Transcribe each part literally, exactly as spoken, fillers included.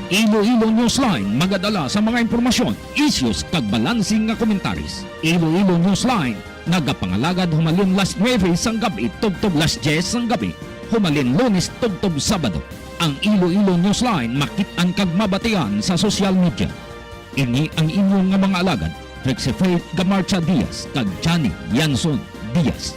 Iloilo Newsline magadala sa mga impormasyon, issues, kag balansing nga komentaris. Iloilo Newsline nagapangalagad humalin las nuebe sang gab-i tubtob las dyes sang gab-i, humalin Lunes tubtob Sabado. Ang Iloilo Newsline makit-an kag mabatian sa social media. Ini ang inyo nga mga alagad, Trixie Faith Gamarcha Diaz kag Johnny Yanson Diaz.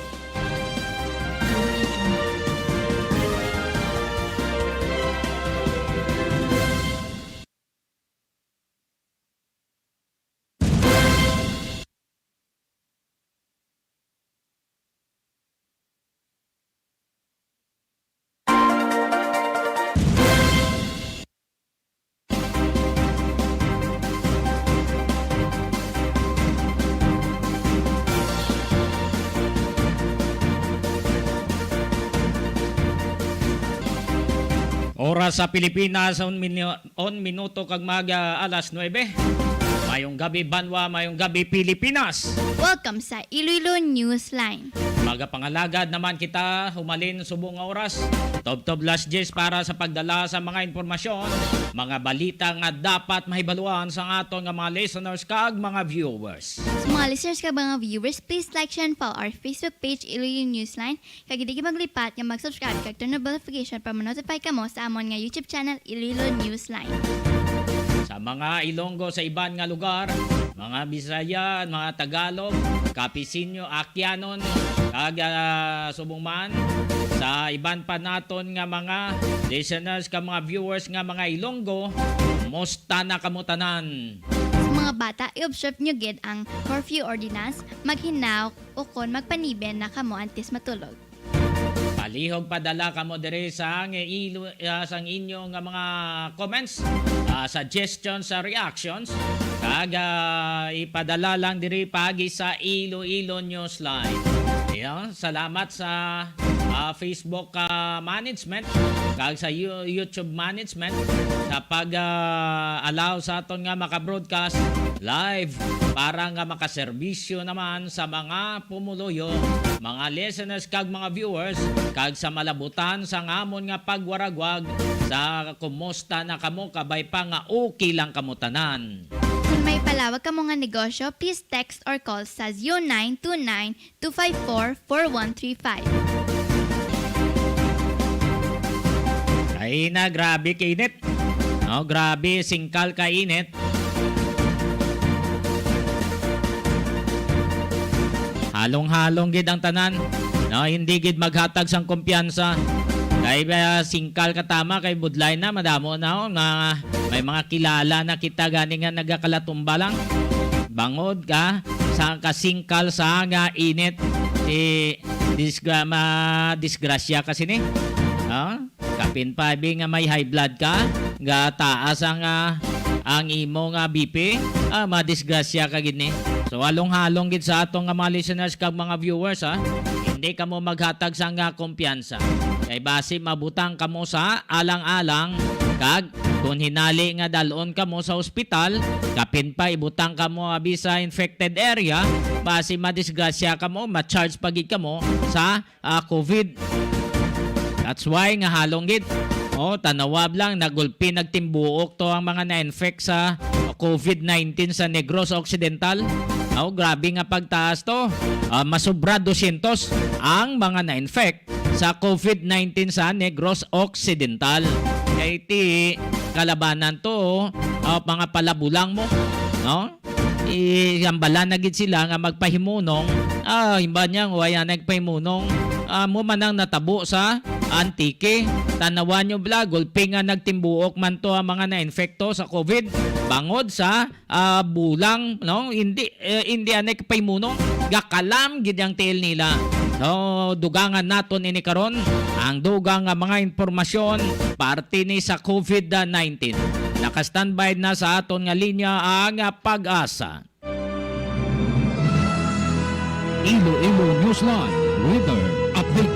Oras sa Pilipinas, on minu-, on minuto kag mag, ah, alas nuebe. Mayong gabi, banwa, mayong gabi, Pilipinas. Welcome sa Iloilo Newsline. Magapangalagad naman kita humalin subong nga oras. Tubtob las dyes para sa pagdala sa mga impormasyon, mga balita nga dapat mahibaluan sa aton nga mga listeners kag mga viewers. Sa mga listeners kag mga viewers, please like, share, and follow our Facebook page, Iloilo Newsline. Kag hindi kayo maglipat nga mag-subscribe kag turn on notification para ma-notify kamo sa amon nga YouTube channel, Iloilo Newsline. Sa mga Ilonggo sa iban nga lugar, mga Bisaya, mga Tagalog, Kapisinyo, Akyanon, kag, ah, subong man, sa iban pa naton nga mga listeners kag mga viewers nga mga Ilonggo, musta na kamo tanan? Sa mga bata, i-observe nyo gid ang curfew ordinance, maghinaw, ukon magpaniben na kamo antes matulog. Palihog padala kamo diri sang ilo-, ah, sang inyo nga mga comments, ah, suggestions, sa reactions, kag, ah, ipadala lang diri paagi sa Iloilo Newsline. Iyo, salamat sa, ah, Facebook, ah, management kag sa You-, YouTube management sa pag, ah, allow sa aton nga maka-broadcast live para nga makaserbisyo naman sa mga pumuluyo, mga listeners kag mga viewers, kag sa malabutan sang amon nga pagwaragwag sa kumusta na kamo, kabay pa nga okay lang kamo tanan. Kung may palawag kamo nga negosyo, please text or call sa zero nine two nine two five four four one three five. Ay na, grabe kainit. No, grabe, singkal ka init. Halong-halong gid ang tanan. No, hindi gid maghatag sang kumpiyansa. Kay, ah, singkal ka tama, kay budlay na, madamo na, oh, nga may mga kilala na kita gani nga nagakalatumba lang. Bangod ka sa kasingkal sa nga init, si disgra-, ma-, disgrasya ka sini. Ha? Kapin pa, bi, nga may high blood ka, nga taas ang, ah, ang imo nga B P, ah, madisgrasya ka gid ni. So, halong-halong gid sa ato nga mga listeners kag mga viewers, ha? Hindi kamo maghatag sang, ah, kumpiyansa. Kay basi mabutang kamo sa alang-alang, kag kung hinali nga dalon kamo sa ospital, kapin pa ibutang kamo abi sa infected area, basi madisgrasya kamo, ma-charge pa gid kamo sa ah, COVID. That's why nga halong gid. Oh, tanawab lang, nagulpi, nagtimbuok to ang mga na-infect sa COVID nineteen sa Negros Occidental. Oh, grabe nga pagtaas to. Ah, masobra dosyentos ang mga na-infect sa COVID nineteen sa Negros Occidental. Kay ti kalabanan to, ah, mga palabulang mo, no? Ihambala na gid sila nga magpahimunong. Ah, himba niya, wala nagpahimunong. Amo man ang natabo sa Antique. Tanawan nyo bala, gulpi nga nagtimbuok man to ang mga na-infekto sa COVID bangod sa, ah, bulang, no? Hindi, eh, hindi anay kapahimunong. Gakalam gid ang tiil nila. So, dugangan naton ini karon. Ang dugang nga mga impormasyon parte ni sa COVID nineteen. Naka-standby na sa aton nga linya ang Pag-asa. Iloilo Newsline Weather Update.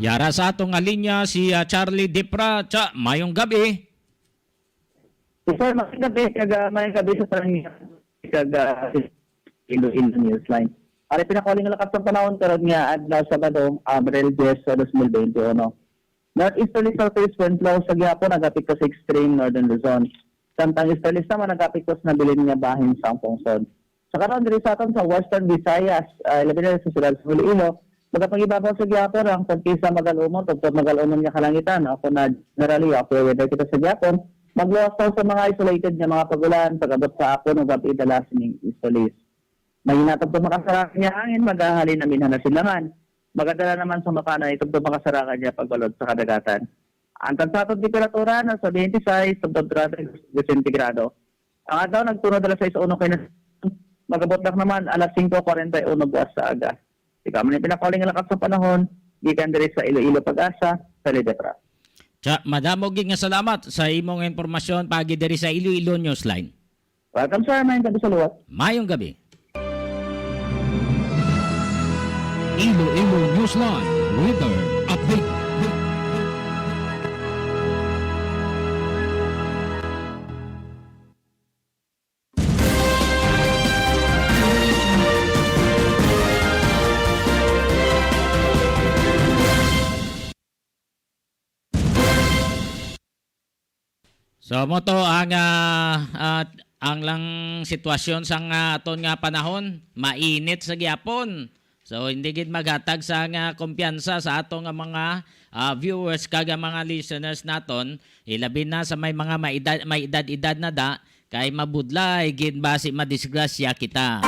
Yara sa aton nga linya si, ah, Charlie Dipra. Cha, mayong gabi. Yes, sir, mayong gabi, kag, ah, mayong gabi sa tanan nga, kag, ah, Iloilo Newsline. Ari, pinakauli nga lakas sang panahon karon nga adlaw, Sabado, Abril diyes, sa dos mil bente uno. Northeasterly southeast wind flow sa gihapon nagapekto sa extreme northern Luzon. Samtang easterlies naman nagapekto sa nabilin nga bahin sang pungsod. Sa karon diri sa aton sa Western Visayas, ah, labi na sa siyudad sa Iloilo, magapangibabaw sa gihapon ang tagkisa magal-umon tubtob magal-umon nga kalangitan. Ako na generally, okay weather kita sa gihapon. Magluwas lang sa mga isolated nga mga pagulan pag-abot sa hapon o gab-i dala sining easterlies. Mahina tubtob makasarang nga hangin, magahalin na minhan na silangan. Magadala naman sa makana tubtob makasarang nga pagbalod sa kadagatan. Ang tagsa sa temperatura nasa twenty-six tubtob treinta grados sentigrado. Ang adlaw nagtunod alas sais uno kay na magabot lang naman alas singko kwarenta y uno buwas sa aga. Ikaw man ang pinakauling lakat sa panahon, gikan diri sa Iloilo, Pag-asa, sa Lidefra. Cha, madamo gid nga salamat sa imong impormasyon paagi diri sa Iloilo Newsline. Welcome, sir. Mayong gabi sa luwas. Mayong gabi. Iloilo Newsline Weather Update. So, mo to ang, ah, ah, ang lang sitwasyon sang, ah, aton nga panahon, mainit sa gihapon. So, hindi gid maghatag sang, ah, kumpiyansa sa ato nga mga, ah, viewers kag ang mga listeners naton, ilabi na sa may mga maedad, may edad-edad na da, kay mabudlay gid basi madisgrasya kita.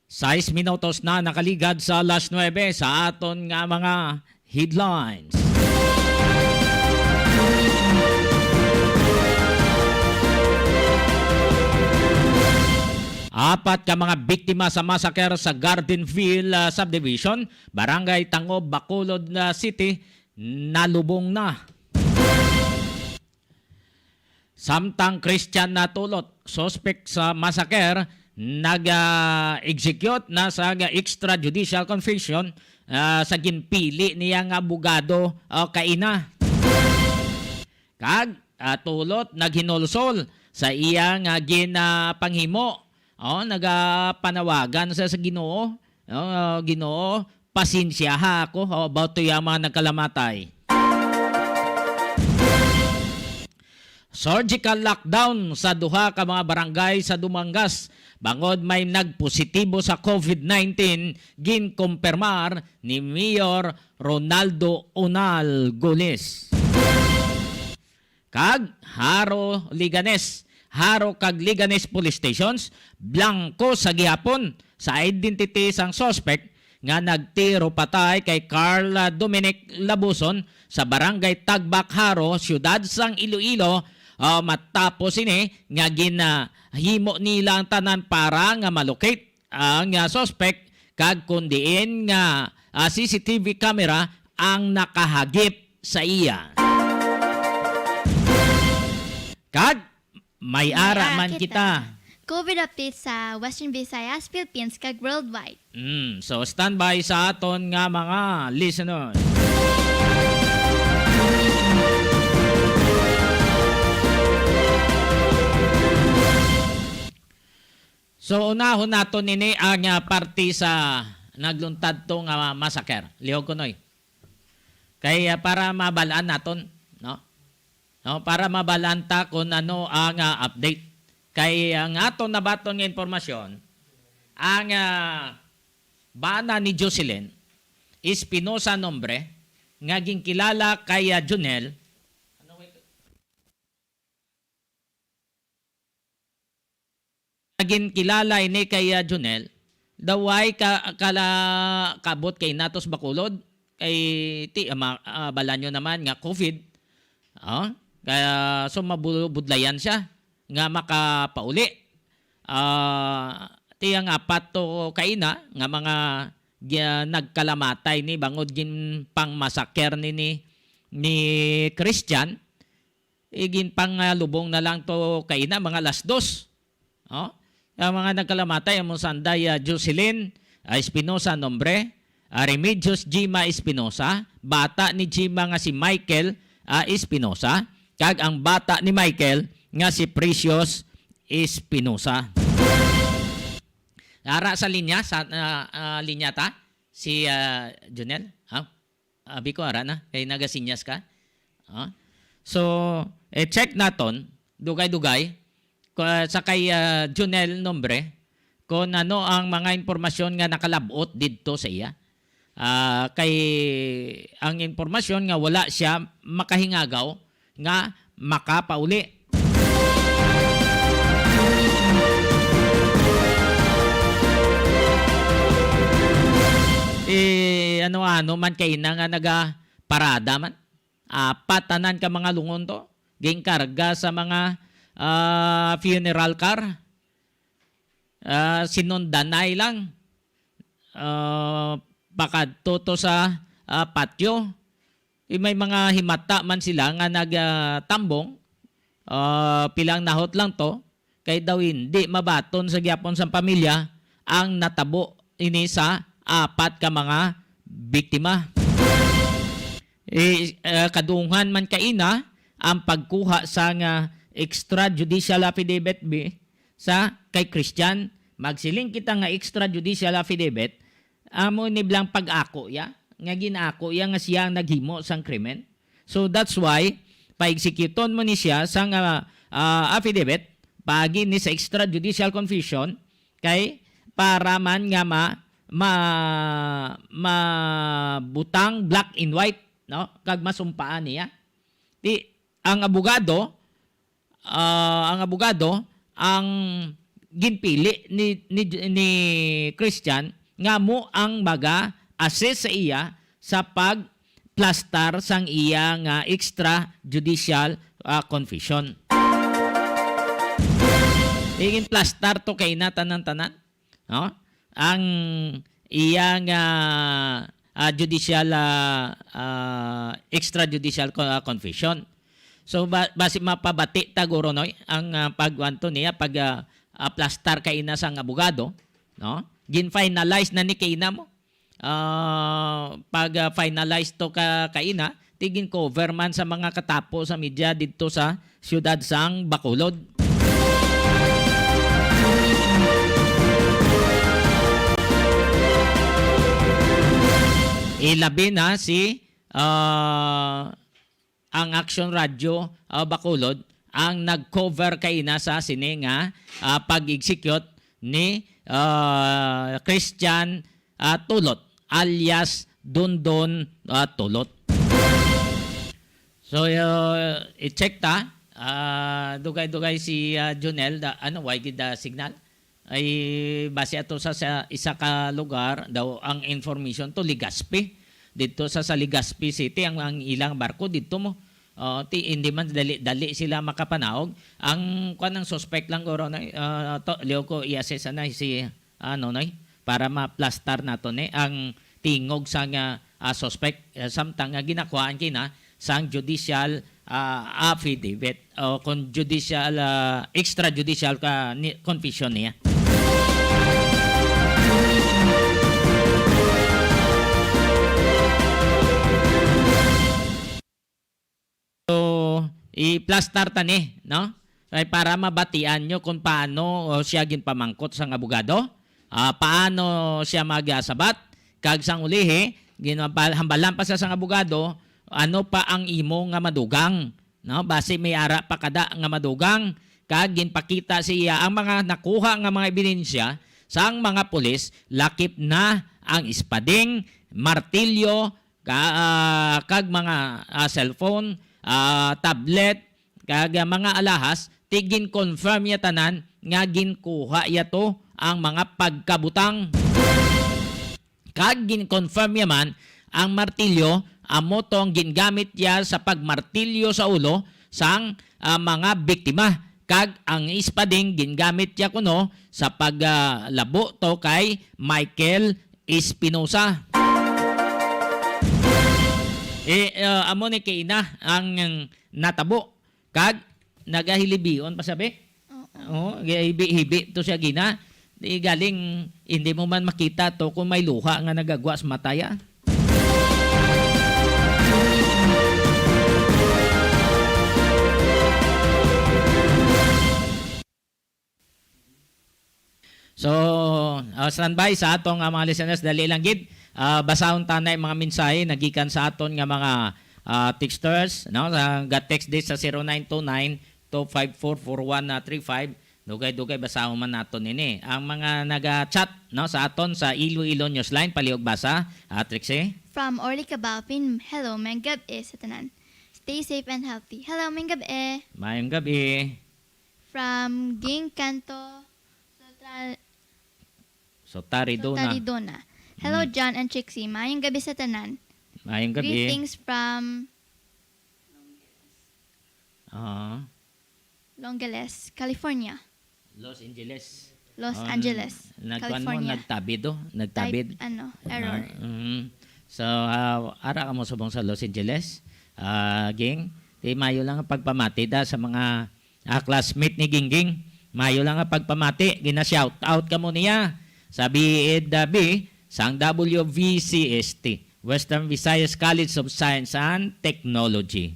Sais minutos na nakaligad sa alas nuebe sa aton nga mga headlines. Apat ka mga biktima sa massacre sa Gardenville, ah, Subdivision, Barangay Tangob, Bacolod, ah, City, nalubong na. Samtang Christian Natulot, suspek sa massacre, nag, ah, execute na sa extrajudicial confession, ah, sa ginpili niya nga abogado, ah, kaina. Kag, ah, Tulot naghinulsol sa iya nga gin, ah, panghimo. Oh, nagapanawagan sa, sa Ginoo. Oh, Ginoo, pasensyaha ako, oh, about to yang mga nagkalamatay. Surgical lockdown sa duha ka mga barangay sa Dumangas bangod may nagpositibo sa COVID nineteen, ginkumpirmar ni Mayor Ronaldo Unal Gulis. Kag Jaro, Leganes, Jaro kag Leganes Police Stations, blanko sa gihapon sa identity sang suspect nga nagtiro patay kay Carl, ah, Dominic Labuson sa Barangay Tagbak, Jaro, siyudad sang Iloilo, ah, matapos ini nga ginahimo nila ang tanan para nga malocate ang, ah, suspect kag kon diin nga, ah, C C T V camera ang nakahagip sa iya. Kag may ara man kita. COVID update sa Western Visayas, Philippines, kag worldwide. Mm, so, standby sa aton nga mga listeners. So, unahon naton ini ang, ah, parte sa nagluntad to nga massacre. Lihog ko, Noy. Kay, ah, para mabal-an naton, no? No, para mabal-an ta kung ano ang, ah, update. Kay ang aton nabaton nga impormasyon, ang, ah, bana ni Jocelyn Espinosa nombre, nga ginkilala kay, ah, Junel, ginkilala ini kay, ah, Junel, daw way ka, kala, kabot kay natos Bacolod, kay ti, ah, ma-, ah, bala nyo naman nga COVID. Oh, kaya so mabudlayan siya nga makapauli. Ah, ti ang apat to kaina nga mga gi-, nagkalamatay ni bangod ginpangmasaker ni, ni, ni Christian, iginpangalubong na lang to kaina, mga alas dos. Oh? Ang mga nagkalamatay, amo sanday, ah, Jocelyn, ah, Espinosa nombre, ah, Remedios Jima Espinosa, bata ni Jima nga si Michael, ah, Espinosa, kag ang bata ni Michael nga si Precious Espinosa. Ara sa linya, sa, ah, ah, linya ta, si, ah, Junel. Abi ko, ara na, kay nagasinyas ka. Ah. So, eh, check naton, dugay-dugay, ko-, sa kay, ah, Junel Nombre, kung ano ang mga impormasyon nga nakalabot didto sa iya. Ah, kay ang impormasyon nga wala siya makahingagaw nga makapauli. Eh, ano-ano man kay na nga nagaparada man. Apat tanan ka mga lungon to. Ginkarga sa mga, ah, funeral car. Ah, sinundanay lang. Ah, pakadto to sa, ah, patio. Eh, may mga himata man sila nga nagtambong, ah, pilang nahot lang to, kay daw hindi mabaton sa gyapon sang pamilya ang natabo ini sa apat ka mga biktima. Eh, ah, kadunghan man kaina ang pagkuha sa nga extrajudicial affidavit bi sa kay Christian. Magsiling kita nga extrajudicial affidavit, amo ni blang pag-ako ya, nga gin-ako ya nga siya ang naghimo sang krimen. So that's why pa-executon mo ni siya sang, ah, ah, affidavit, paagi ni sa extrajudicial confession, kay para man nga ma-, ma-, mabutang black and white, no? Kag masumpaan niya. Di, ang abogado, ah, ang abogado ang ginpili ni, ni, ni Christian nga mo ang maga-assist sa iya sa pagplastar sang iya nga extrajudicial, ah, confession. Ginplastar to kay na tanan-tanan, no? Ang iya nga, ah, judicial, ah, ah, extrajudicial co-, ah, confession. So, ba-, basi mapabati ta, guro, Noy, ang, ah, pagwanto niya, pag, ah, aplastar kaina sang abogado, no? Gin-finalize na ni kaina mo. Ah, pag, ah, finalize to ka, kaina, ti gin-cover man sa mga katapo sa media didto sa siyudad sang Bacolod. Ilabi na si, ah, ang Action Radio, ah, Bacolod ang nag-cover kaina sa sini nga, ah, pag-execute ni, ah, Christian, ah, Tulot alias Dondon, ah, Tulot. So, uh, i-check ta. Ah, dugay-dugay si, ah, Junel, da, ano, why gid, ah, signal? Ay, base ato sa, sa isa ka lugar daw ang information to Legazpi. Dito sa, sa Legazpi City ang, ang ilang barko dito mo. Oh, ti, hindi man dali-dali sila makapanaog. Ang kwan, ang suspect lang guro na, ah, to, liw ko i-assess na si, ano, Noy, para maplastar nato ni ang tingog sa nga, ah, suspect, eh, samtang nga ginakuhaan kina sang judicial, ah, affidavit o kon judicial, ah, extrajudicial ka ni, confession niya. So, i-plastar ta ni, no? Kay para mabatian nyo kung paano, o, siya ginpamangkot sang abogado, ah, paano siya magasabat, kag sang ulihi, ginhambal-, hambalan pa sa sang abogado, ano pa ang imo nga madugang, no? Basi may ara pa kada nga madugang, kag ginpakita sa iya ang mga nakuha nga mga ebidensya sang mga pulis, lakip na ang espading, martilyo, ka-, ah, kag mga, ah, cellphone, ah, tablet, kag, ah, mga alahas, ti gin-confirm niya tanan nga ginkuha niya to ang mga pagkabutang. Kag gin-confirm niya man ang martilyo, amo to ang gingamit niya sa pagmartilyo sa ulo sang, ah, mga biktima. Kag ang espading gingamit niya kuno sa pag, ah, labo to kay Michael Espinosa. Eh, ah, amo ni kaina ang natabo. Kag nagahilibion pa sabi? Oo. Oh, hibi-hibi to siya gina. Di galing, hindi mo man makita to kung may luha nga nagagwa sa mata ya. So, uh, standby sa atong, uh, mga listeners, dali lang gid. Ah, basahon ta na yung mga mensahe nagikan sa aton nga mga, ah, texters, no? Sa, ga-text di sa zero nine two nine, two five four, four one three five. Dugay-dugay basahon man naton ini. Ang mga naga-chat, no, sa aton sa Iloilo Newsline, palihog basa, ah, Trixie? From Orly Cabalpin, "Hello, maayong gab-i sa tanan. Stay safe and healthy." Hello, maayong gab-i. Maayong gab-i. From Ging Kanto, Sultan Sotaridona. Sotaridona. "Hello, Mm. John and Trixie. Maayong gab-i sa tanan. Maayong gab-i. Greetings from Ah. Longeles, California." Los Angeles. Los Ah, Angeles, nagkuan mo, California. Nagtabid, oh. Nagtabid. Type, ano, error. Ah, mm. So, ah, ara ka mo subong sa Los Angeles, ah, Ging. Di mayo lang ang pagpamati da sa mga, ah, classmate ni Gingging. Mayo lang ang pagpamati. Gina-shout out ka mo niya sa B Ed, ah, B sang W V C S T, Western Visayas College of Science and Technology.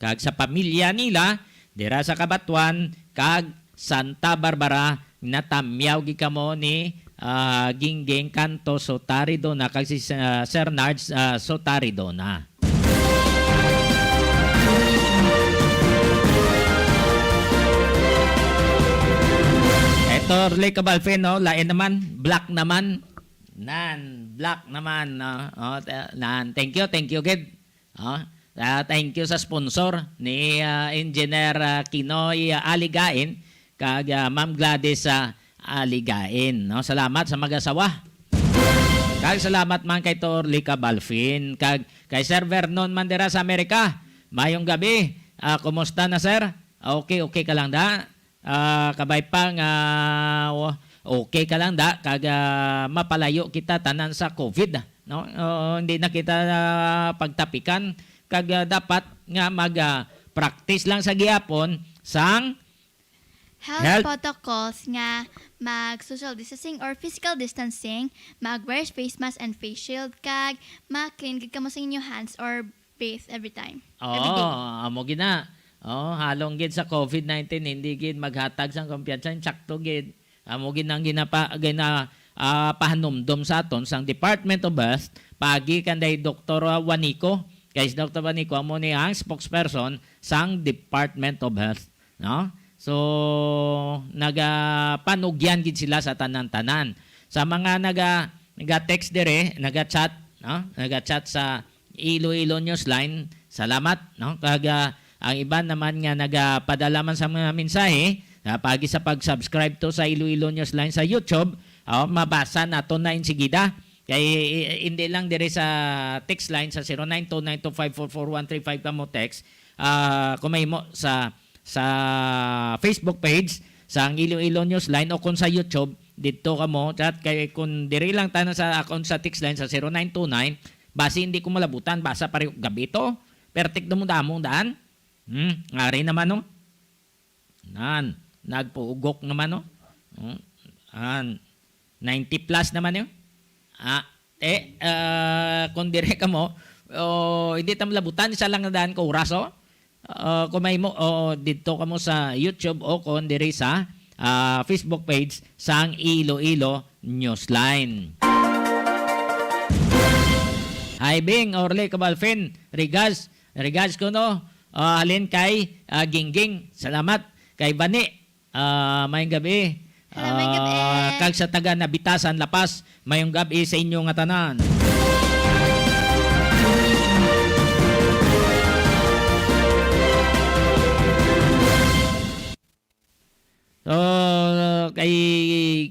Kag sa pamilya nila, dira sa Cabatuan kag Santa Barbara, natamyaw gid kamo ni, ah, Gingging Kanto Sotaridona kag si, ah, Sir Nards, ah, Sotaridona. Eto, Orly Cabalfin, no? Lain naman, black naman. Nan, black naman, no? Oh, ta-, nan, thank you, thank you, gid. Oh, ah, thank you sa sponsor ni, ah, Engineer, ah, Kinoy, ah, Aligain kag, ah, Ma'am Gladys, ah, Aligain, no? Salamat sa mag-asawa. Kag salamat man kay Torlica Balfin kag kay Sir Vernon man dira sa Amerika. Mayong gabi. Ah, kumusta na, sir? Okay, okay ka lang da? Ah, kabay pa nga, o-, okay ka lang da, kag, ah, mapalayo kita tanan sa COVID, no? Oo, hindi na kita, ah, pagtapikan, kag, ah, dapat nga mag, ah, practice lang sa gihapon sang health Health. protocols nga mag social distancing or physical distancing, mag wear face mask and face shield, kag ma-clean gid kamo sa inyo hands or bathe every time. Every Oo, day. Amo gid na. Oh, halong gid sa COVID nineteen, hindi gid maghatag sang kumpiyansa, insakto gid. Amo gid ang ginapa-, gina-, ah, pahanumdom sa aton sang Department of Health, pagi kanday Doktor Juanico. Kay si Doktor Juanico amo ni ang spokesperson sang Department of Health, no? So, nagapanugyan gid sila sa tanan-tanan. Sa mga naga-, naga-text dire, naga-chat, no? Naga-chat sa Iloilo Newsline, salamat, no? Kag, ah, ang iban naman nga nagapadala man sa mga mensahe, ah, pagi sa pag-subscribe to sa Iloilo Newsline sa YouTube, ah, mabasa nato na insigida. Kay, i-, hindi lang diri sa text line sa zero nine two nine two five four four one three five kamo text, ah, kung mahimo sa, sa Facebook page, sa ang Iloilo Newsline o kung sa YouTube, didto kamo chat. Kay kung diri lang tanan sa akon sa text line sa zero nine two nine, basi hindi ko malabutan, basa pareho gabi to. Pertik damo-damo daan. Hmm, ari naman, no? Nan, nagpuugok naman, no? Hmm, an, ninety plus naman, no? Ah, eh, ah, kung dire kamo, oh, hindi ta malabutan, isa lang na daan ka oras, oh. Ah, kung mahimo, oh, didto kamo sa YouTube o kung diri sa, ah, Facebook page sang Iloilo Newsline. Hi, Bing, Orly, Kabalfin, Rigas, Regards ko, no? Ah, halin kay, ah, Gingging. Salamat. Kay Bani, ah, mayong gabi. Hello, mayong gabi. Ah, kag sa taga Nabitasan, La Paz, mayong gabi sa inyo nga tanan. So, kay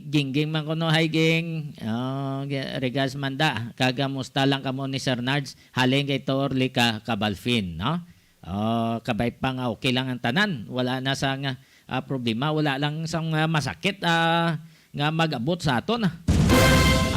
Gingging man kuno, hi, Ging. Oh, gi-, regards man da. Kag kamusta lang kamo ni Sir Nards? Halin kay Torlica Cabalfin, no? Oh, kabay pa nga okay lang ang tanan. Wala na sa nga, ah, problema, wala lang sa nga masakit, ah, nga mag-abot sa aton, ah.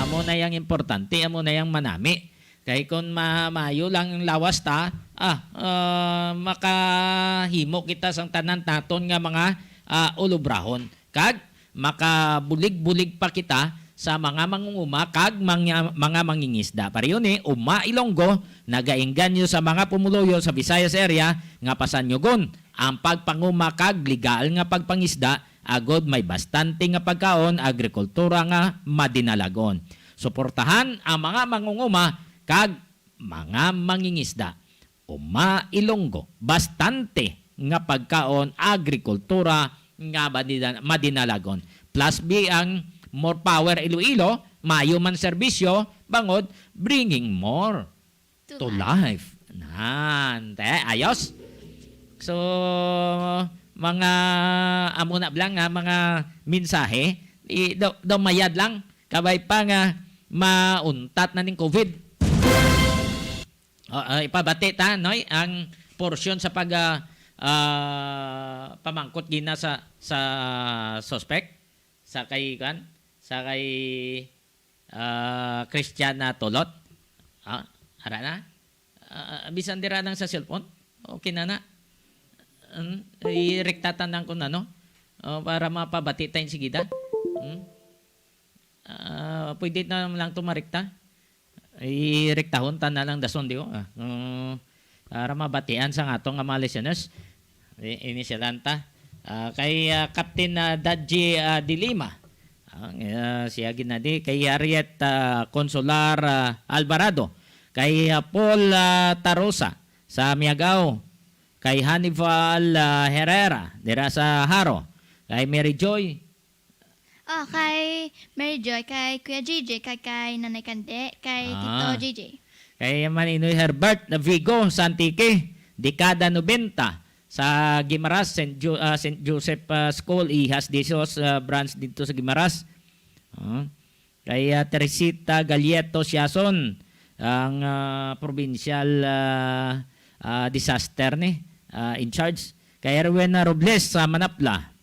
Amo na yang importante, amo na yang manami. Kay kun ma-, maayo lang ang lawas ta, ah, ah, makahimo kita sang tanan naton nga mga, ah, ulobrahon. Kag makabulig-bulig pa kita sa mga mangunguma kag mga, mga mangingisda. Pareho ni Uma Ilonggo, nagaengganyo sa mga pumuluyo sa Visayas Area nga pasanyugon ang pagpanguma kag legal nga pagpangisda agod may bastante nga pagkaon, agrikultura nga madinalagon. suportahan ang mga mangunguma kag mga mangingisda. Uma, Ilonggo, bastante nga pagkaon, agrikultura nga madina-, madinalagon. Plus B ang More Power Iloilo, maayo man serbisyo, bangod bringing more to life. Nan, te, ayos. So, mga amo na lang nga mga mensahe, i-, daw, daw mayad lang, kabay pa nga mauntat na ning covid. O, ah, ipabati ta, Noy, ang porsyon sa pag, ah, ah, pamangkot gina sa, sa suspect, sa kay, kuwan, sa kay, ah, Christian na Tulot. Ah, ara na. Ah, bisan dira lang sa cellphone. Okay na na. Hmm, irekta ta nang kung ano. Oh, para mapabati tayo sigida. Hmm? Ah, pwede na lang tumarekta. Irektahon ta na lang dason, di ko? Ah, mm, para mabatian sa ato nga mga listeners. I-, inisyalan ta. Ah, kay, ah, Captain, ah, Dadji, ah, Dilima. Ah, ah, siya ginadi. Kay Harriet, ah, Consular, ah, Alvarado. Kay, ah, Paul, ah, Tarosa sa Miagao. Kay Hannibal, ah, Herrera dira sa Jaro. Kay Mary Joy. Oh, kay Mary Joy, kay Kuya J J, kay, kay Nanay Kande, kay Tito Ah. J J. Kay Maninoy Herbert Vigo sa Antique, dekada nobenta, sa Guimaras, Saint Jo-, ah, Saint Joseph, ah, School, Hijas de Jesus, ah, branch dito sa Guimaras. Ah. Kay, ah, Teresita Galieto Siason, ang, ah, provincial, ah, ah, disaster ni, ah, in charge. Kay Erwin Robles sa Manapla.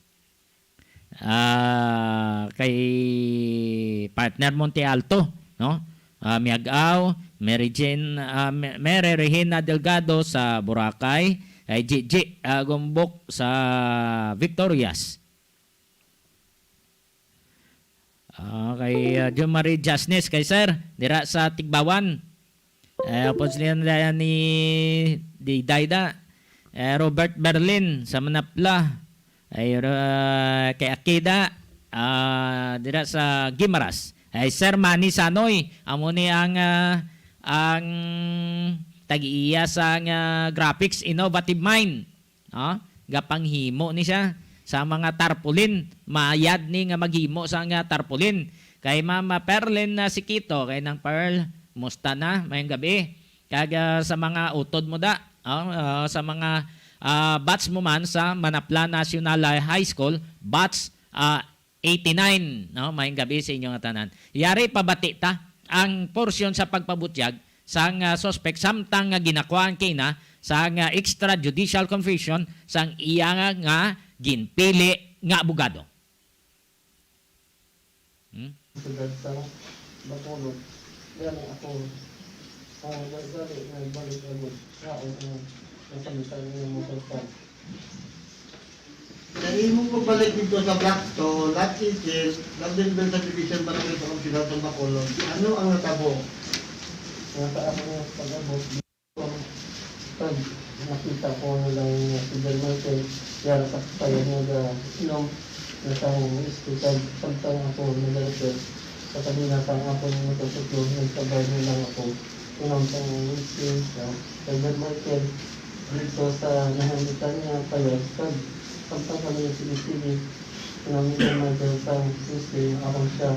Ah, kay partner Monte Alto, no? Ah, Miag-aw, Mary Jane, ah, Me-, Mary Regina Delgado sa Boracay, kay Gigi, ah, Gumbok sa Victorias. Ah, kay, ah, Jo Marie Jasnes, kay Sir, dira sa Tigbawan. Eh, upod sila nila ni Didayda. Eh, Robert Berlin sa Manapla. Ay, ro-, kay Akida, ah, dira sa Guimaras. Ay, Sir Manny Sanoy, amo ni ang, ah, ang tag-iya sa, ah, Graphics Innovative Mind. Ah, gapanghimo ni siya sa mga tarpaulin. Mayad ni nga maghimo sa nga tarpaulin. Kay Mama Perlin na si Kito, kay Nang Pearl, musta na? Mayong gabi. Kag, ah, sa mga utod mo da, ah, ah, sa mga, ah, batch mo man sa Manapla National High School, batch, ah, eighty-nine, no? Mayong gabi sa inyo nga tanan. Yari pabati ta ang porsyon sa pagpabutyag sang, ah, suspek samtang nga ginakuhaan kina sang, ah, extrajudicial confession sang iya nga, nga ginpili nga abogado. Hmm? Siyudad sa Bacolod. Gani ako, ah, dali nga balik agud. Kaon ang nasamtan nga mga suspek. Sa imong pagbalik dito sa Blackstone, Lot eighteen, London Bell Subdivision, Barangay Pangasinan, sa Bacolod, ano ang natabo? Nga sa akong pag-abot, pag nakita ko na lang nga si Del Michael, yara sa kasayan nga ga-inom na sa akong whisky, kag samtang ako nag-refer sa kanila sa akong motorsiklo, nagsabay na lang ako inom sa akong whisky, sa kay Del Michael. Dito sa nahangitan niya, payag, kag samtang kami sige-sige, kinamitan na dyan sa Tuesday, ako siya,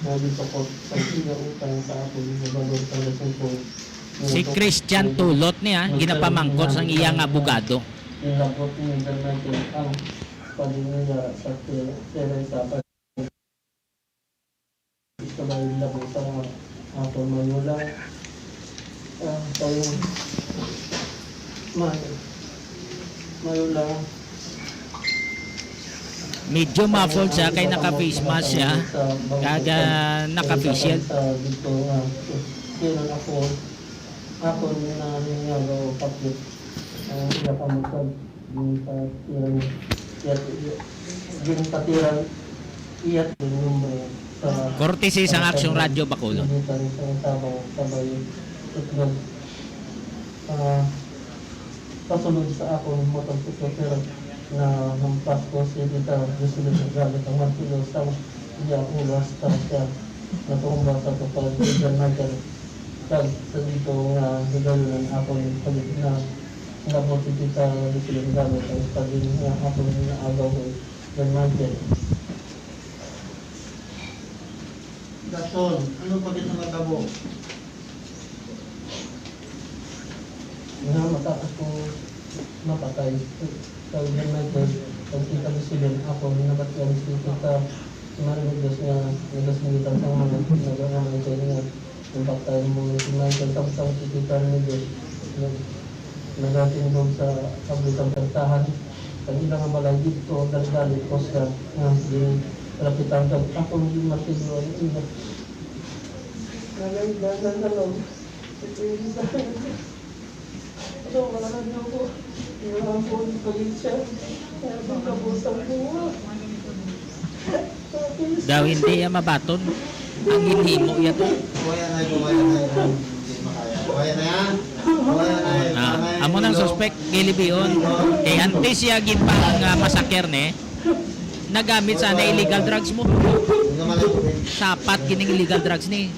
nga gisukot sa iya utang sa akon nga balor sa Lasingko. Si Christian Tulot niya, ginapamangkot sang iya nga abogado. Nilabot ni Del Michael ang paghinaya sa Teresa. Kabay labo sa mga aton manulang. Ah, kayo, ma-, manulang. Medyo muffled siya kay naka-face mask siya, kag, ah, naka-face shield. Sa dito nga, pero ako, ako na ninyo daw kapit. Ang iya ka magkag-, Ginpatiran, iyat-, ginpatiran, iyat yung numero sa Courtesy sang Aksyon Radyo Bacolod. Ginpatiran sa tabang sabay itlog. Ah, pasulod sa akong motorsiklo, pero nahampas ko si Tita Jocelyn gamit ang martilyo sa iya ulo hasta siya Natumba sa tukod ni John Michael. Kag sa dito nga higayon akon pagit na nabot si Tita Lucilin gamit ang espadin nga akon nga agaw kay John Michael. Gaston, ano pa kita matabo? Nga matapos ko mapatay, kag gamay ko, pagkita ko sila, ako, nabatian si Tita Maria Diyos nga nagasungitan sa mga nagaramay sa inyo. Ang patay mo, si Michael, samsam si Tita Maria Diyos. Nagatindog sa kabli sang pertahan. Ang ilang nga balay dito, dali-dali ko siya, nga, di, lapitan sa akong di matiglo ang ina. Nagagdanan na lang. Ito yung sa Ano, wala na niyo ako. Wala ako ang pagitsya. Kaya doon na po sa buwa. Daw hindi ya mabaton ang ginhimo ya to. Kaya na, kaya na, kaya na. Hindi makaya. Kaya na yan. Kaya na yan. Ah, amo nang suspek, gilibion. Kay antes siya ginpang, ah, massacre ni, nagamit sana illegal drugs mo. Hindi naman ang tubig. Sapat gining illegal drugs ni.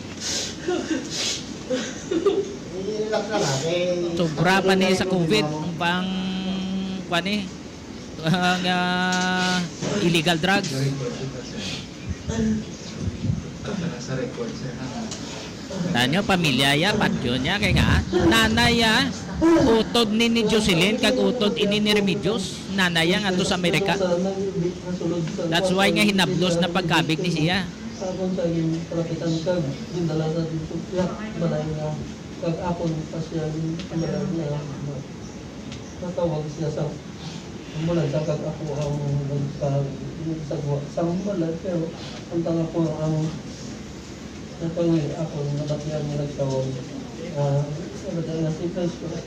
I-relax na lang, eh. Sobra pa ni sa COVID, ang pang, kuwan ni, ang, ah, illegal drugs. Sa record, sir, ha? Tanyo, pamilya ya, patyon ya, kay nga, nanay ya, utod ni, ni Jocelyn, kag utod ini ni Remedios, nanay ya nga to sa Amerika. That's why nga hinablos na pagkabig ni siya. Sa akon sa iyang kalapitan kag gindala sa dito, ya, balay nga, kag akon pa siya gin-, balay nga, natawag siya sa ambulansya kag ako ang nagpa-, nagsagwa sa balay, pero ang tanga ko ang napangi ako, nabatian nga nagtawag, ah, nabatian nga si Precious,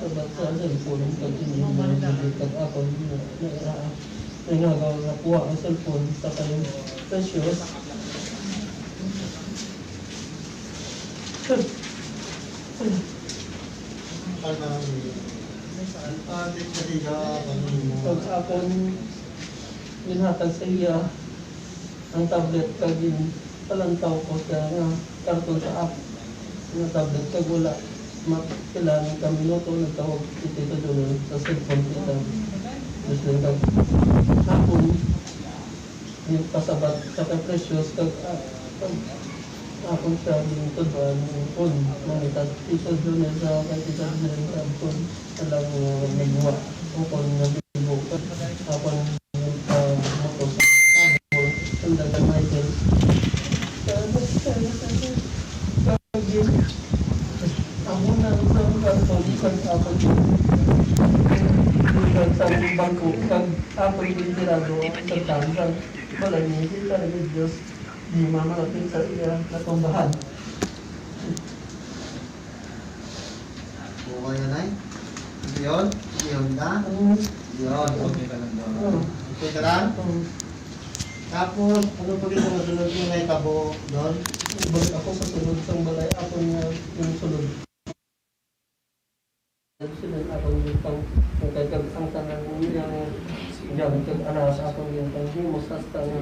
sabat sa cellphone, kag hindi mo nabigit kag ako, na, na, na, Kay nga, nga, nakuha ang cellphone sa kay Precious. Ang ating katiga, pag-ibig mo. Pag akon, ginhatag sa iya ang tablet kag ginpalantaw ko siya nga karton sa app nga tablet kag wala ma-, pila ka minuto nagtawag si Tito Junior sa cellphone kita. Tapos lang kag hapon, yung pasabat sa kay Precious kag, ah, kag hapon siya yung tudloan yung phone. Mangita si Tito Junior sa kay Tito Junior sa phone. Alam mo, nagwa. Ang phone nga bibo. Hapon, ah, motor sa Sandagan Michael. Kaya, kaya, kaya, kaya, Amo na ang sa mga pagkag ako. Pagkag sa bangko, kag ako yung tirado sa tansan. Wala niya si Tangin Diyos. Di mamalapit sa iya natumbahan. Oo, yan ay. Yun? Yun ka? Oo. Yun. Okay ka lang doon. Oo. Okay ka lang? Oo. Tapos, ano pa rin ang sunod mo na itabo doon? Balik ako sa sunod sang balay, ako nga yung sunod. Sunod ako yung pang-, ang kay kag-, ang tanan niya nga gamit kag alahas ako yung panghimos hasta nga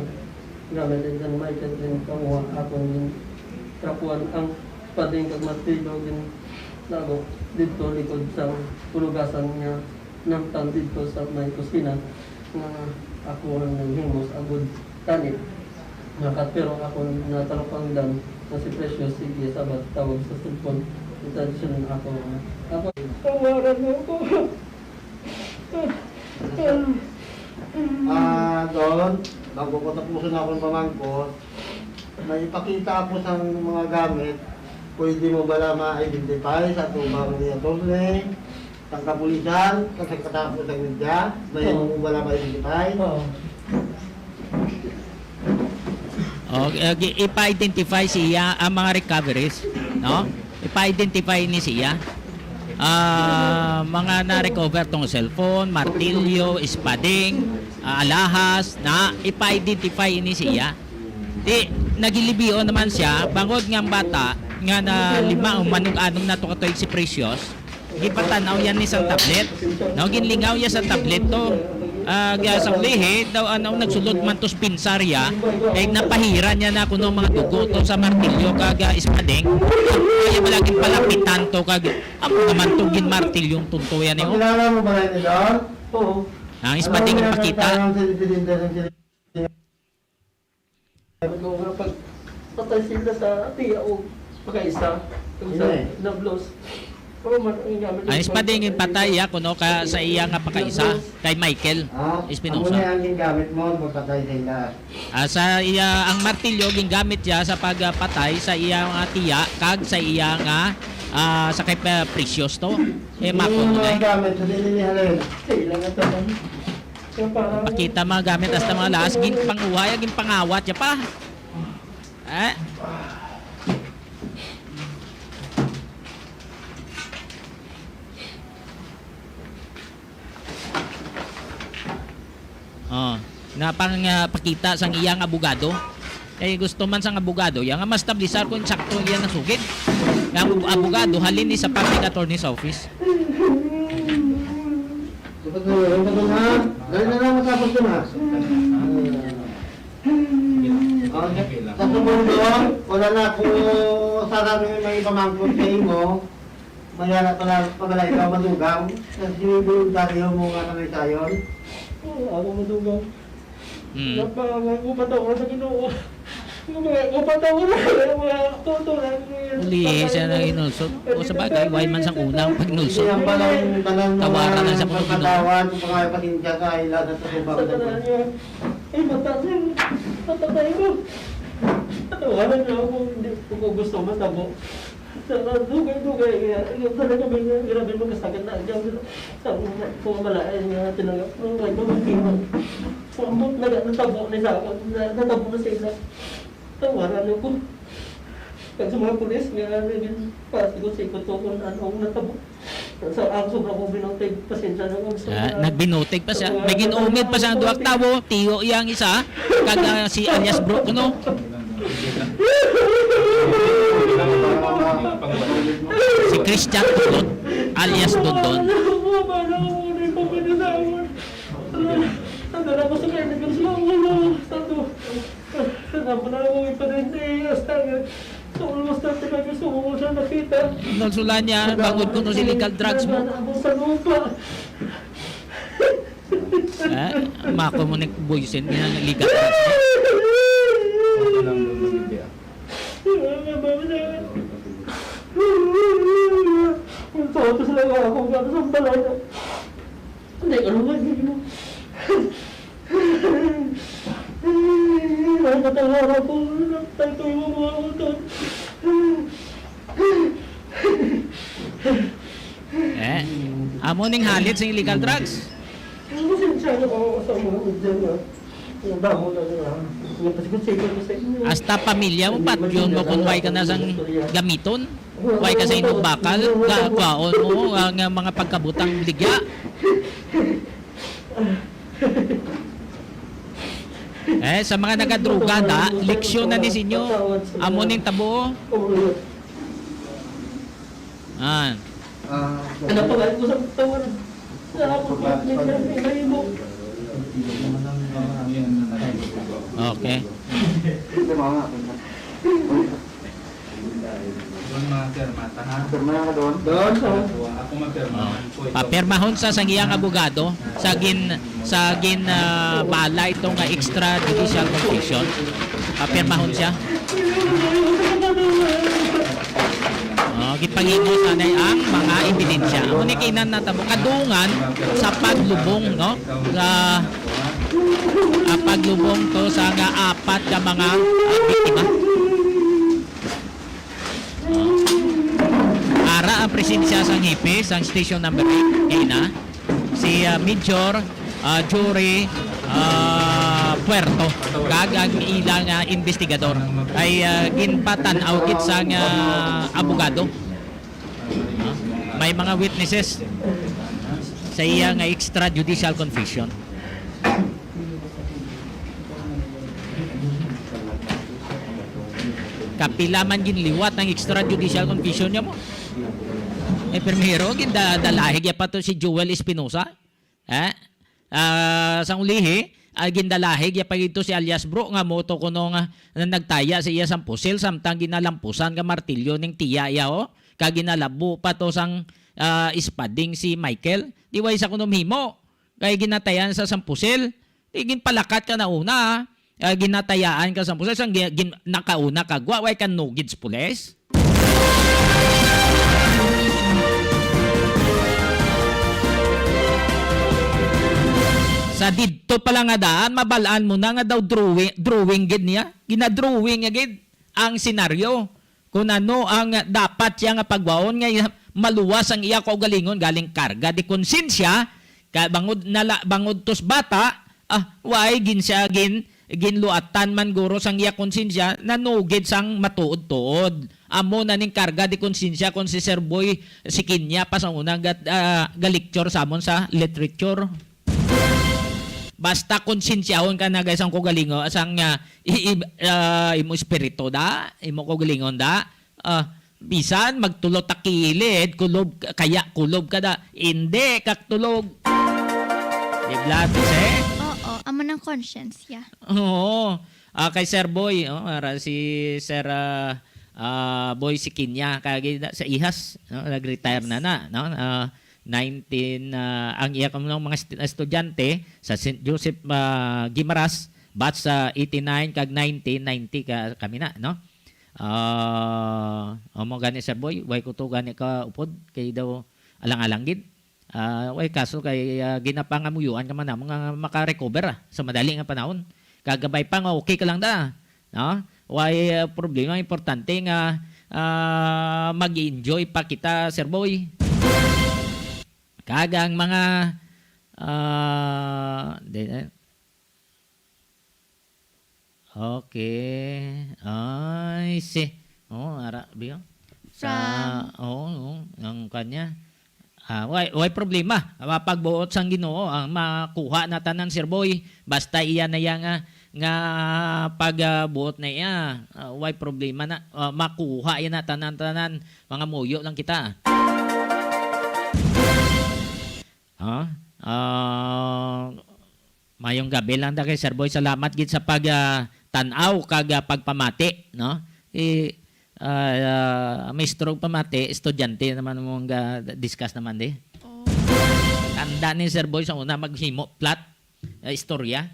gamit din dyan, may kag din kamuha ako yung trapuan ang pading kag martilyo din lago dito likod sa pulugasan nga nangtan dito sa may kusina. Nga ako ang naghimos agud tani. Nakat-, pero ako natalupangdan nga si Precious, sige, sabat tawag sa cellphone. Attention ako. Ako, tawaran mo ko. Ah, Don, bago ko tapusin akong pamangkot, may ipakita ako sa mga gamit. Pwede mo bala ma-identify sa tubang ni Attorney? Sang kapulisan, kag sa katapos sang media, may Oo. Imo wala ma-identify? Oo. Okay, okay, ipa-identify siya ang mga recoveries, no? Ipa-identify ni siya. Ah, mga na-recover tong cellphone, martilyo, espading, ah, alahas, na ipa-identify ni siya. Di, nagilibion naman siya, bangod nga ang bata, nga na lima o manug-anong na to katuig si Precious, Gipatanaw yan ni sa tablet. No, ginlingaw niya sa tablet to. Ah, ga-, sa ulihi, daw, ano, nagsulod man to sa pinsarya, kay napahiran niya na kuno mga dugo to sa martilyo kag, ah, espading. Kaya ba lagi palapitan to kag amo naman to ginmartilyong tunto yan, eh, oh. Pakilala mo ba na ito, Don? Oo. Ang espading Ano yung ipakita. Tanong sa presidente ng Ano nga pag patay sila sa tiya o pagkaisa, kung sa Hindi. Nablos. Pero man, ang gamit Ang ng espading pag- patay, ya, kuno ka sa iya nga pakaisa, Nablos. Kay Michael Ah, Espinosa. Amo na ang gingamit mo, magpatay sa ila. Ah, sa iya, ang martilyo gingamit siya sa pagpatay sa iya nga tiya kag sa iya nga, ah, sa kay, ah, Precious to. Eh, Hindi mako mo yung na mga eh. Gamit, sa dili ni Halen. Sa ila nga tanan. Kaya parang Pakita mga gamit hasta mga laas, ginpanguhay, ginpangawat siya pa. Eh? Oh, na pang, ah, pakita sang iyang abogado. Kay gusto man sang abogado, iya nga mastablisar kung insakto iya nasugid. Nga ang abogado, halin ni sa public attorney's office. Dapat na yun, dapat na. Dali na lang, matapos ko na. Okay. Sa sumunod, wala na ako, sana may, may pamangkot sa imo. Mayara pala, pagala ikaw madugang. Sa sinibuluntaryo mo nga kamay sayon. Oo, ako madugang. Hmm. Napangako pa taon sa Ginoo. Napangako pa taon na, mga tutulan ko yan. Ulihi siya na inulsot. O, sa bagay, why man sang una ang pagnulsot? Siya pala yung tanan mga Tawaran lang sa mga Ginoo. Pagpatawad, kung mga pasensya sa ila sa Sa tanan niya. Ay, mata niya. Mapatay mo. Tawaran niya ako, hindi ko gusto matabo. Sa dugay-dugay, kaya, yung talaga may grabe magkasakit na, yung sa mga malain nga tinanggap, nung may mga tingog. Ambot na nga, natabo na sa ako, na, natabo na sa isa. Tawaran ako. Pag sa mga pulis nga, naging pasikot-sikot ko kung ano ang natabo. Sa, ang sobra ko binutig, pasensya na kung Ah, sobra. Nagbinutig pa siya. May gin-umid pa siya ang duha ka tawo, tiyo iya ang isa, kag, ah, si alias Bro kuno. Si Christian Tulod, alias Dondon. Nagsulan niya, bangod kuno sa illegal drugs mo. Sa lupa. Eh, mako mo ni Boysen, nga legal drugs mo. Ang tao to sila nga ako, nga sa balay na. Hindi, ano nga, hindi mo. Ay, natawara ko. Tayo ko yung mga utod. Eh, amo ning halit sa illegal drugs. Ang pasensya na ko sa mga media nga. Ang damo na nila. Yung pasikot-sikot ko sa inyo. Hasta pamilya mo, patyon mo kung way ka na sang gamiton. Way ka sa inugbakal, ga-, kwaon mo ang, ah, mga pagkabutang ligya. Eh, sa mga nagadruga na, leksyon na ni sinyo. Amo ning tabo. Ah. Ano pa ba ko sa tawag? Sa ako, may, may, may, may mo. Okay. Doon mga pirma, ta, ha? Pirma ka doon? Doon, sir. Ako mapirmahan ko ito. Papirmahon sa sang iyang abogado sa gin-, sa gin, ah, bala ito nga extrajudicial confession. Papirmahon siya. Oh, gipangimo sanay ang mga ebidensya. Amo ni kinan natabo kadungan sa paglubong, no? Sa, ah, paglubong to sa nga apat ka mga, ah, biktima. Ara ang presensya sang hepe sang Station Number Eight, kay na si, ah, Major, ah, Jory, ah, Puerto, kag ang ila nga investigador ay, ah, ginpatan-aw gid sang, ah, abogado. Ah, may mga witnesses sa iya nga extrajudicial confession. Kapila man ginliwat ang extrajudicial confession niya mo? Eh, primero, ginda-, dalahig ya pa to si Joel Espinosa. Eh? Ah, sang ulihi, ah, gindalahig ya pa gid to si alias Bro nga mo to kuno nga na nagtaya sa iya sang pusil samtang ginalampusan nga martilyo ning tiya iya, oh, kag ginalabo pa to sang, ah, espading si Michael. Di way sa kuno himo kay ginatayan sa sang pusil. Di ginpalakat ka na una, ah. Ah, ginatayaan ka sang pulis, sang gi-, gin-, nakauna ka gwa, way ka nugid sa pulis? Sa didto pala nga daan, mabal-an mo na nga daw drawing, drawing gid niya. Ginadrawing niya gid ang senaryo. Kung ano ang dapat siya nga pagwaon nga iya-, maluwas ang iya kaugalingon galing karga di konsensya, ka bangod nala, bangod tos bata, ah, way gin siya gin, ginluatan man guro sang iya konsensya, nanugid sang matuod-tuod. Amo na ning karga di konsensya kon si Sir Boy si Kinya pa sa unang gat-, ah, galecture sa amon sa literature. Basta konsensyahon ka na, guys, ang kugalingo, sang, ah, i-, i-, ah, imo espiritu da, imo kugalingon da. Ah, bisan magtulo ta kilid, kulob, kaya kulob ka da. Hindi ka tulog. Di ba, Tese? Oo, amo nang conscience, yeah. Oo. Ah, kay Sir Boy, oh, ara si Sir, ah, ah, Boy si Kinya, kagi na sa ihas, no? Nag-retire na na, no? Ah, nineteen, ah, ang iya kamo mga st-, estudyante sa Saint Joseph, ah, Guimaras, batch sa eighty-nine kag nineteen ninety ka, kami na, no? Ah, amo gani, Sir Boy, way ko to gani ka upod, kay daw alang-alang gid. Ah, way kaso kay, ah, ginapangamuyuan ka man namo nga maka-recover, ah, sa madali nga panahon. Kagabay pa nga okay ka lang da, no? Way, ah, problema, importante nga, ah, mag-enjoy pa kita, Sir Boy. Kag ang mga, ah, di, eh, Okay. I see. Oh, ara, biyo. Sa, From oh, oh, ang kanya. Ah, way, way problema. Mapagbuot sang Ginoo ang makuha na tanan, Sir Boy. Basta iya na iya nga, nga pagbuot na iya. Ah, way problema na. Ah, makuha iya na tanan-tanan. Mga muyo lang kita. Ha? Ah, mayong gabi lang da kay Sir Boy. Salamat gid sa pag, ah, tan-aw kag, ah, pagpamati, no? I, ah, ah, maestro og pamati, estudyante naman mo nga discuss naman di. Oh. Tanda ni Sir Boy sa una maghimo plot, ah, istorya.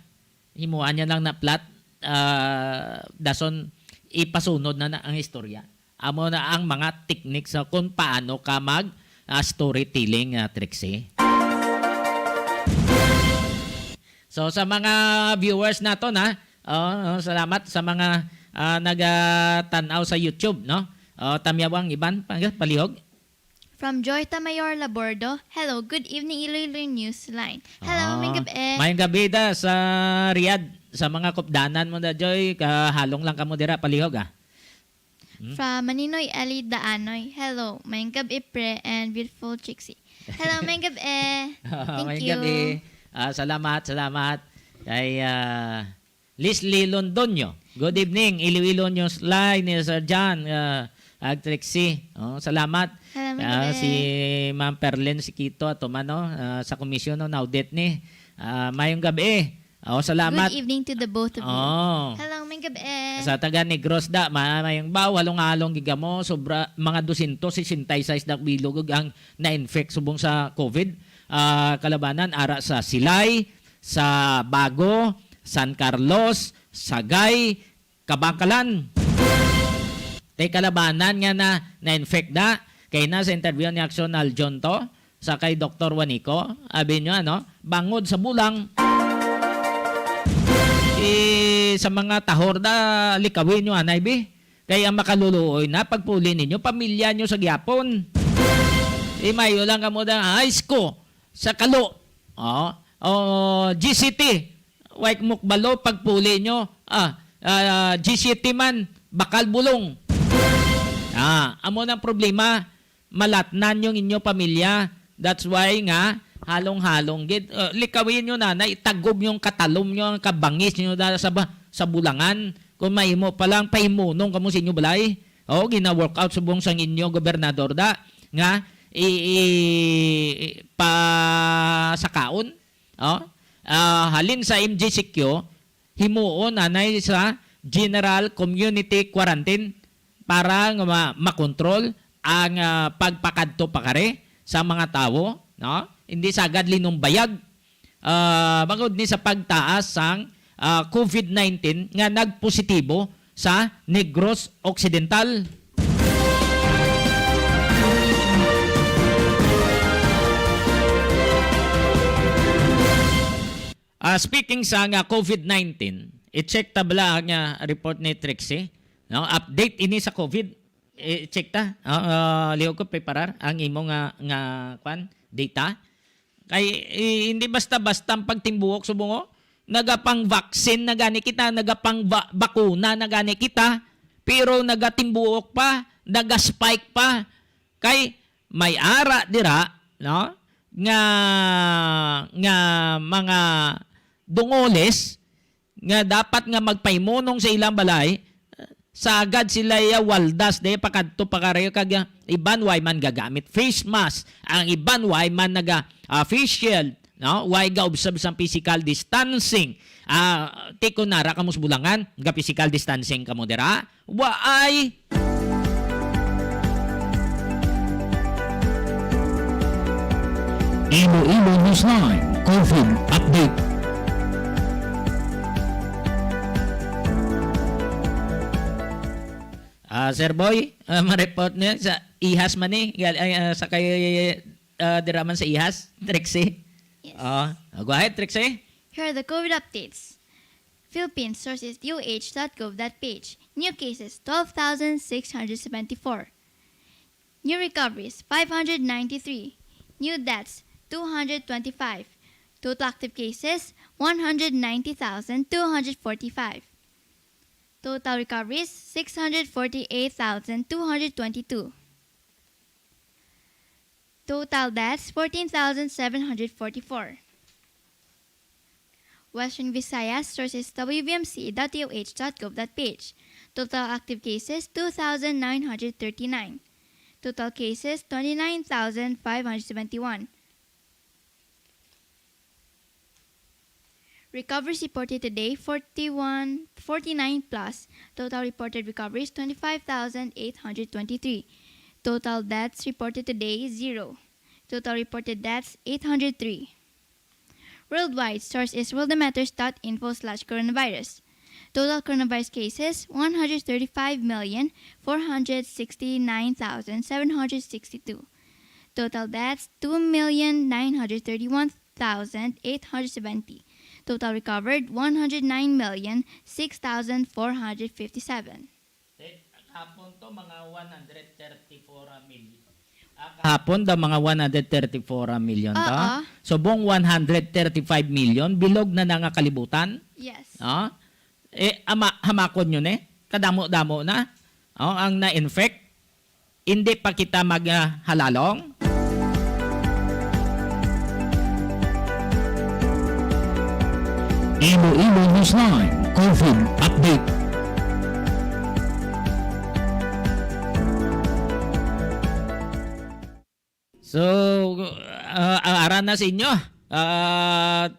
Himuan niya lang na plot, ah, dason ipasunod na, na ang istorya. Amo na ang mga technique sa kung paano ka mag, ah, storytelling, ah, Trixie. So, sa mga viewers nato na, oh, oh, salamat sa mga, ah, nagatan-aw sa YouTube, no? Oh, tamyaw ang iban, pang-, palihog. From Joy Tamayor Labordo, "Hello, good evening, Iloilo News Line." Hello, Ah, maayong gab-i. Maayong gabi da sa Riyadh, sa mga kupdanan mo da, Joy, kahalong lang kamo dira, palihog, ah. Hmm? From Maninoy Eli Daanoy, "Hello, maayong gab-i, pre, and beautiful Trixie." Hello, maayong gab-i. Thank Maayong you. gabi. Ah, salamat, salamat. Kay, ah, Leslie Londoño. Good evening, Iloilo News Line ni Sir John, ah, ag Trixie. Oh, salamat. Hello, maayong Ah, gabi. Si Ma'am Perlin Siquito ato man, no, ah, sa komisyon, no, naudit ni. Ah, maayong gabi. Oh, salamat. Good evening to the both of you. Oh. Hello, maayong gabi. Sa taga Negros da, ma-, maayong baw, halong-halong gid kamo, sobra, mga dosyentos sesenta y seis da bilog ang na-infect subong sa COVID. Ah, kalabanan, ara sa Silay, sa Bago, San Carlos, Sagay, Kabankalan. Tay kalabanan nga na, na-infect da. Kay na sa interview ni Action Aljon to, sa kay Doktor Juanico, abi nyo, ano, bangod sa bulang. Eh, sa mga tahor da, likawin nyo, anay, bi. Kay ang makaluluoy na, pagpuli ninyo, pamilya nyo sa gyapon. Imayo lang kamo da, high school, sa Kalo. Oh, oh, G C T, way mukbalo, pagpuli nyo. Ah, ah, G C T man, bakal bulong. Ah, amo nang problema, malatnan yung inyo pamilya. That's why nga, halong-halong gid. Uh, likawin nyo na, na itagob yung katalom nyo, ang kabangis nyo da sa, ba, sa bulangan. Kung mahimo pa lang, pahimunong kamo sa inyo balay. O, gina-workout subong sang inyo gobernador da, nga i, i, i, pasakaon. O, Ah, halin sa M G C Q, himuon anay sa general community quarantine para nga ma-, makontrol ang, ah, pagpakadto pakari sa mga tawo, no? Hindi sagad linumbayag, ah, bangod ni sa pagtaas sang, ah, COVID nineteen nga nagpositibo sa Negros Occidental. Ah, speaking sa nga COVID nineteen, i-check ta bala nga report ni Trixie, no? Update ini sa COVID. I-check ta. Ah, ah, liog ko preparar ang imo nga, nga, kwan, data. Kay, eh, hindi basta-basta ang pagtimbuok subong, oh. Nagapang-vaccine na gani kita, nagapang-ba-, bakuna na gani kita, pero nagatimbuok pa, nagaspike pa. Kay may ara dira, no, nga, nga mga dungoles nga dapat nga magpahimunong sa ilang balay, sagad sila iya waldas, di pakadto pa karayo kag, ah, iban way man gagamit face mask, ang iban way man naga, ah, face shield, no? Way ga-observe sang physical distancing. Ah, ti kon nara kamo sa Bulangan, ga-physical distancing kamo dira? Waay. Iloilo Newsline COVID Update. Ah, Sir Boy, ah, ma-report niya sa ihas man ni, gal-, ay, ah, sa kay, ah, dira man sa ihas, Trixie. Yes. Oh, go ahead, Trixie. Here are the COVID updates. Philippines, source is D O H dot gov dot P H. New cases, twelve thousand six hundred seventy-four. New recoveries, five hundred ninety-three. New deaths, two hundred twenty-five. Total active cases, one hundred ninety thousand two hundred forty-five. Total recoveries, six hundred forty-eight thousand two hundred twenty-two. Total deaths, fourteen thousand seven hundred forty-four. Western Visayas, source is W V M C dot D O H dot gov dot P H. Total active cases, two thousand nine hundred thirty-nine. Total cases, twenty-nine thousand five hundred seventy-one. Recoveries reported today, forty-one, forty-nine plus. Total reported recoveries, twenty-five thousand eight hundred twenty-three. Total deaths reported today, zero. Total reported deaths, eight hundred three. Worldwide, source is worldometers dot info slash coronavirus. Total coronavirus cases, one hundred thirty-five million four hundred sixty-nine thousand seven hundred sixty-two. Total deaths, two million nine hundred thirty-one thousand eight hundred seventy. Total recovered, one hundred nine million six thousand four hundred fifty-seven. Eh, kahapon to, mga one hundred thirty-four million. Ah, kahapon daw, mga one hundred thirty-four million to. Oo. Subong one hundred thirty-five million, bilog na na nga kalibutan. Yes. Ah? Eh, ama, hamakon nyo ni? Kadamo-damo na. Oh, ang na-infect. Hindi pa kita maghalalong. Iloilo Newsline COVID Update. So, ah, ah, ara na sa inyo. Ah,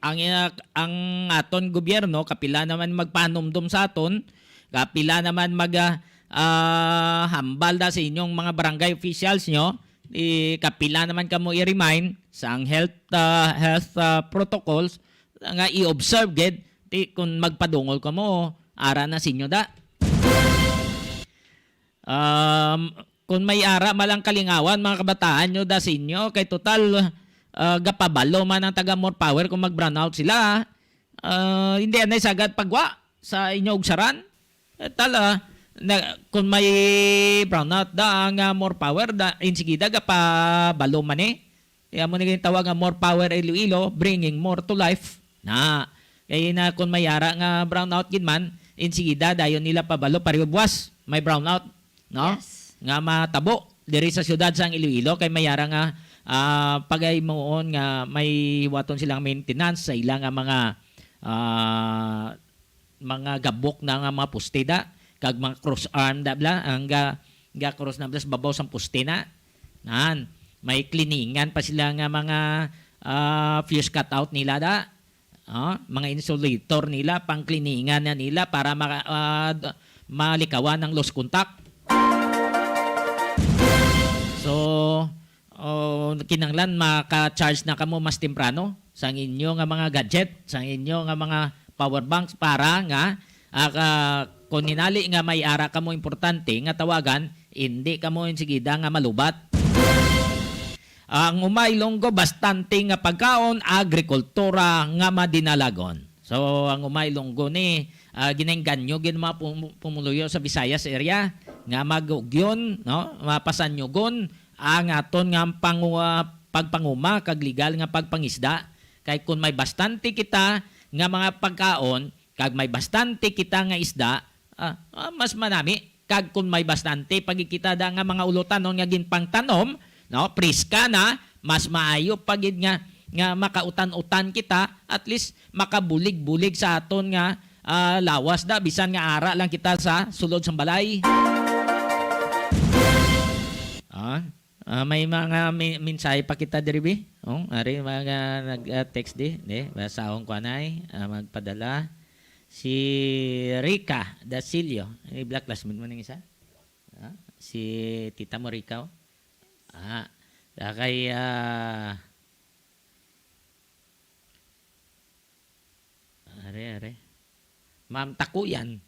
ang, ah, ang aton gobyerno, kapila naman magpanumdom sa aton, kapila naman mag, ah, ah, hambal da sa inyong mga barangay officials nyo, i-, kapila naman kamo i-remind sa ang health, ah, health, ah, protocols nga i-observe gid, ti, kung magpadungol kamo, ara na sa inyo da. Um, kung may ara malang kalingawan, mga kabataan nyo, da sa inyo, kay total, ah, gapabalo man ang taga More Power kung mag-brownout sila. Ah, hindi anay sagad pagwa sa inyo ugsaran. Eh, tala, na, kung may brownout da ang, ah, More Power, da, insigida gapabalo man eh. Kaya mo na ginatawag nga More Power Iloilo, bringing more to life. Na, kay na kung may ara nga brownout gid man, insigida dayon nila pabalo pareho buwas may brownout, no? Yes. Nga matabo diri sa siyudad sang Iloilo kay may ara nga, ah, pagaymuon nga may hiwaton silang maintenance sa ila nga mga, ah, mga gabok na nga mga poste da, kag mga cross arm da bla, ang ga, ga cross na bla sa babaw sang poste na. Nan, may cleaningan pa sila nga mga, ah, fuse cutout nila da. ah, mga insulator nila, pangkliningan na nila para maka-, ah, d-, malikawan ang lost contact. So, oh, kinahanglan maka-charge na kamo mas temprano sang inyo nga mga gadget, sang inyo nga mga power banks para nga, ah, ka-, kung hinali nga may ara kamo importante nga tawagan, hindi kamo insigida nga malubat. Ang Umay Longgo, bastante nga pagkaon, agrikultura nga madinalagon. So, ang Umay Longgo ni, ah, ginaengganyo gid mga pum-, pumuluyo sa Visayas area nga magugyon, no? Mapasanyugon ang aton nga pangu-, ah, pagpanguma kag legal nga pagpangisda. Kay kung may bastante kita nga mga pagkaon, kag may bastante kita nga isda, ah, ah, mas manami. Kag kung may bastante pa gid kita da nga mga ulotanon nga ginpangtanom, no, priska na, mas maayo pa gid nga, nga makautan-utan kita, at least makabulig-bulig sa aton nga, ah, lawas da, bisan nga ara lang kita sa sulod sang balay. Ah, ah, may mga mi-, mensahe pa kita diri, bi. Oh, ari mga nag, ah, text di, di, basahon ko anay, ah, magpadala. Si Rica Dasilio. Ay, black classmate mo ning isa? Ah, si tita mo, Rica, oh. Ah, sa kay, ah, are, are. Ma'am Takuyan.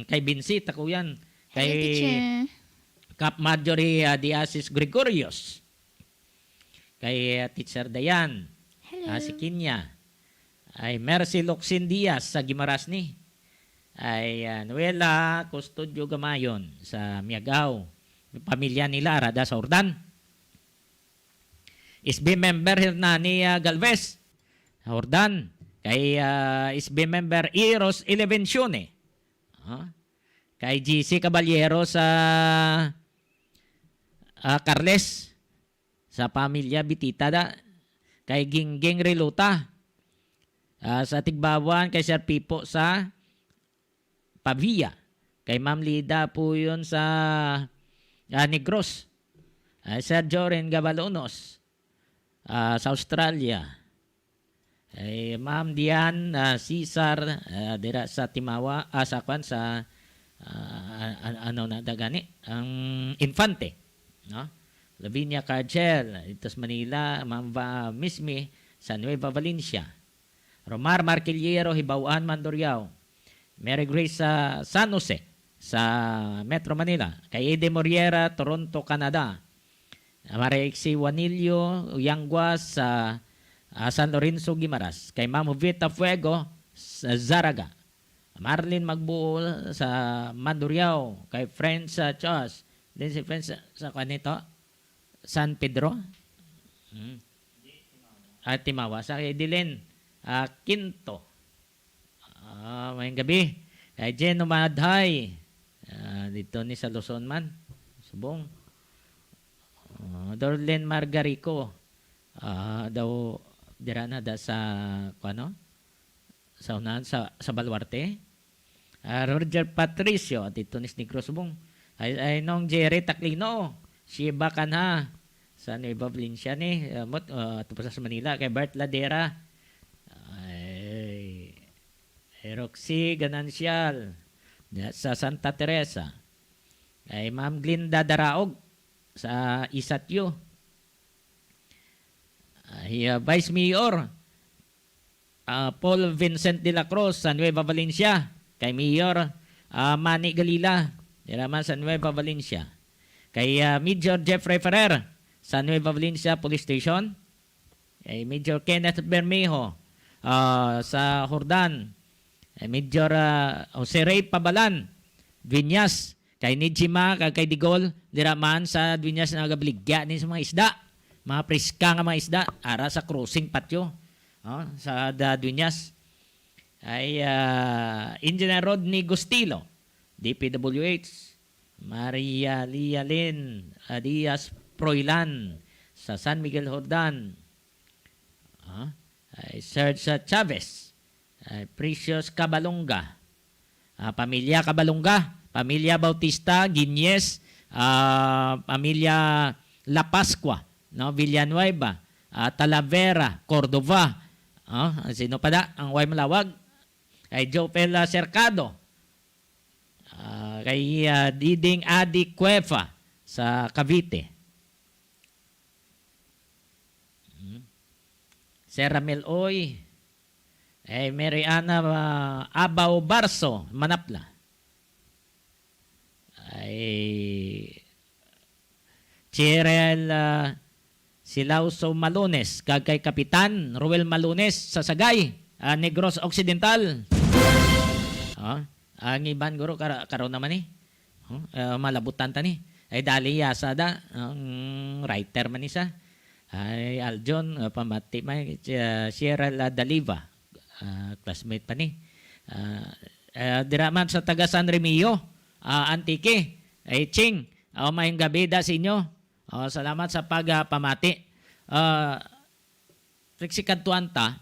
Kay Binsi Takuyan. Hello, Kay teacher. Cap Marjorie, ah, Diasis Gregorios. Kay, ah, Teacher Dayan. Hello. Ah, si Kinya. Ay Mercy Locsin Diaz sa Guimaras ni. Ay, ah, Noela Custodio Gamayon sa Miagao. Pamilya nila, arada sa Jordan. S B member Hernani, ah, Galvez, Jordan. Kay, ah, S B member Eros Eleven Sione. Ah, kay G C Caballero sa, ah, Carles, sa pamilya Bitita da. Kay Gingging Reluta, ah, sa Tigbawan, kay Sir Pipo sa Pavia. Kay Ma'am Lida Puyon sa, ah, Negros. Ah, Sir Joren Gabalonos, ah, sa Australia. Eh, Ma'am Dian, ah, Cesar, ah, dira sa Timawa, ah, sa kwan, sa, ah, an-, ano na da gani? Ang Infante, no? Lavinia Cargel, dito sa Manila, Ma'am Va-, Miss Mi, sa Nueva Valencia. Romar Marquillero, Hibaw-an, Mandurriao. Mary Grace sa San Jose, sa Metro Manila. Kay Eddie Moriera, Toronto, Canada. Maria Ixi Juanillo Yanguas sa, ah, San Lorenzo, Guimaras. Kay Ma'am Jovita Fuego sa Zaraga. Marlene Magbuol sa Mandurriao. Kay Friends sa Chos. Din si Friends sa, sa kanito? San Pedro? Hmm. Ah, Timawa. Sa kay Dilen, ah, Quinto. Ah, mayong gabi. Kay Jen Umadhay. Ah, dito ni sa Luzon man. Subong. Ah, Dorlen Margarico. Ah, daw dira na da sa, kuano? Sa unahan sa, sa Baluarte. Ah, Roger Patricio, dito ni Negros Subong. Ay, ay, Nong Jerry Taclino, Shiba Kanha, sa Nueva Valencia ni, ah, mot-, ah, ato pa sa Manila, kay Bert Ladera. Ay, Roxy Ganancial, sa Santa Teresa. Kay Ma'am Glinda Daraog, sa Isatyo. Ay, ah, Vice Mayor, ah, Paul Vincent de la Cruz sa Nueva Valencia. Kay Mayor, ah, Manny Galila, dira man sa Nueva Valencia. Kay, ah, Major Jeffrey Ferrer sa Nueva Valencia Police Station. Kay Major Kenneth Bermejo, ah, sa Jordan. Kay Major, ah, Jose Ray Pabalan, Dueñas. Kay Nijima, kag kay Digol, dira man sa Dueñas nagabaligya ni sa mga isda. Mga priska nga mga isda, ara sa crossing patio, oh, sa da Dueñas. Ay, ah, Engineer Rodney Gustilo, D P W H, Maria Lialin, ah, Diaz Proilan, sa San Miguel Jordan. Ah, ay Serge Chavez, ay Precious Cabalonga, ah, pamilya Cabalonga, pamilya Bautista, Guiñez, ah, pamilya La Pascua, no, Villanueva, ah, Talavera, Cordova, Ah, sino pa da ang way malawag? Kay Jopel, ah, Cercado. Ah, kay, ah, Diding Adi Cuefa sa Cavite. Hmm. Sir Ramil Oy. Eh, Mary Ana, ah, Abaw Barso, Manapla. Ay, Cheryl, ah, Silauso Malunes, kag kay Kapitan Ruel Malunes sa Sagay, ah, Negros Occidental. Oh, ang iban guro kara-, karon naman ni. Oh, ah, malabutan ta ni. Ay, Dali Yasada, ang writer man ni sa. Ay, Aljon, ah, pamati may, ah, Cheryl, ah, Daliva, ah, classmate pa ni. Ah, ah, dira man sa taga San Remigio, ah, Antique. Ay, Ching, ah, mayong gabi da sa inyo. Oh, salamat sa pagpamati. Ah, siksikadtuan ta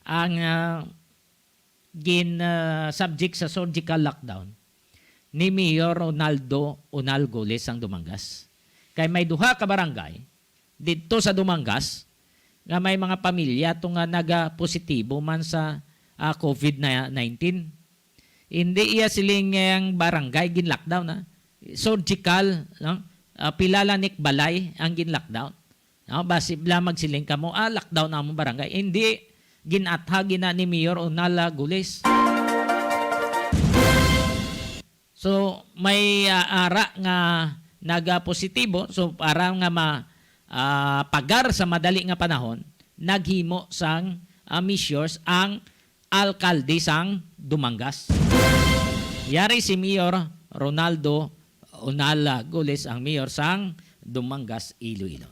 ang, ah, gin, ah, subject sa surgical lockdown ni Mayor Ronaldo Unal Gulis sang Dumangas. Kay may duha ka barangay didto sa Dumangas nga may mga pamilya to nga nagapositibo man sa, ah, covid nineteen. Hindi iya siling nga ang barangay gin-lockdown, ha. Surgical, no? Ah, pila lang nik balay ang gin-lockdown. No? Basi bala magsiling kamo, "Ah, lockdown na among barangay." Hindi, gin-athag ina ni Mayor Unal Gulis. So, may, ah, ara nga nagapositibo. So, para nga ma-, ah, pagar sa madali nga panahon, naghimo sang, ah, measures ang alkalde sang Dumangas. Yari si Mayor Ronaldo Unal Gulis, ang mayor sang Dumangas, Iloilo.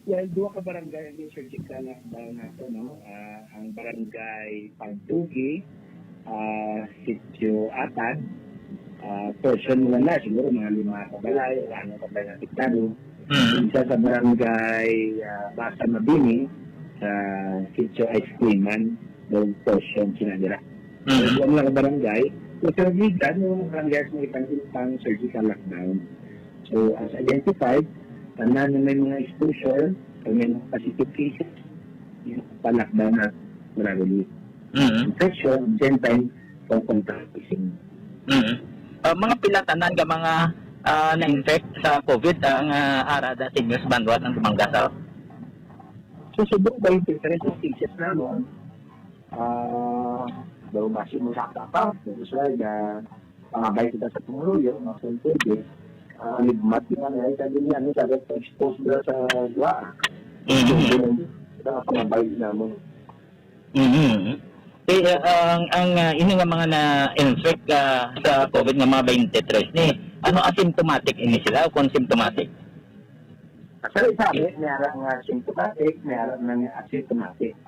Well, duha ka barangay ang surgical lockdown nato, no? Ah, ang barangay Pagtugi, ah, Sitio Atad, ah, portion mo lang na, siguro mga lima ka balay, ano ka balay na apektado. Mm. Isa sa barangay, ah, Basa Mabini, sa Sitio Ice Cream Man, daw portion sila nila. Mm. So, duha lang ka barangay. So, sa Vigan, yung barangay sa mga ilang surgical lockdown. So, as identified, tanan na may mga exposure, kung may mga positive cases, pa-lockdown na gradually. Mm. Infection, same time, for contact tracing. Mm. Ah, mga pila tanan nga mga, ah, na-infect sa covid ang, ah, ara da sa inyo sa banwa sang Dumangas, ah? So, subong twenty-three ang cases na, no? Ah, daw basi mo sa pa, that's why na pangabay kita sa pumuluyo, mga pwede. Ah, ligmat kita na rin sa ganyan, no? Sa expose na sa dua. Mm. So, sa pangabay naman. Mhm. Eh, ah, ang, ang, ah, ini nga mga na-infect, ah, sa covid nga mga twenty-three ni, ano, asymptomatic ini sila o kung symptomatic? Sa isa, may, may ara nga symptomatic, may ara nga asymptomatic.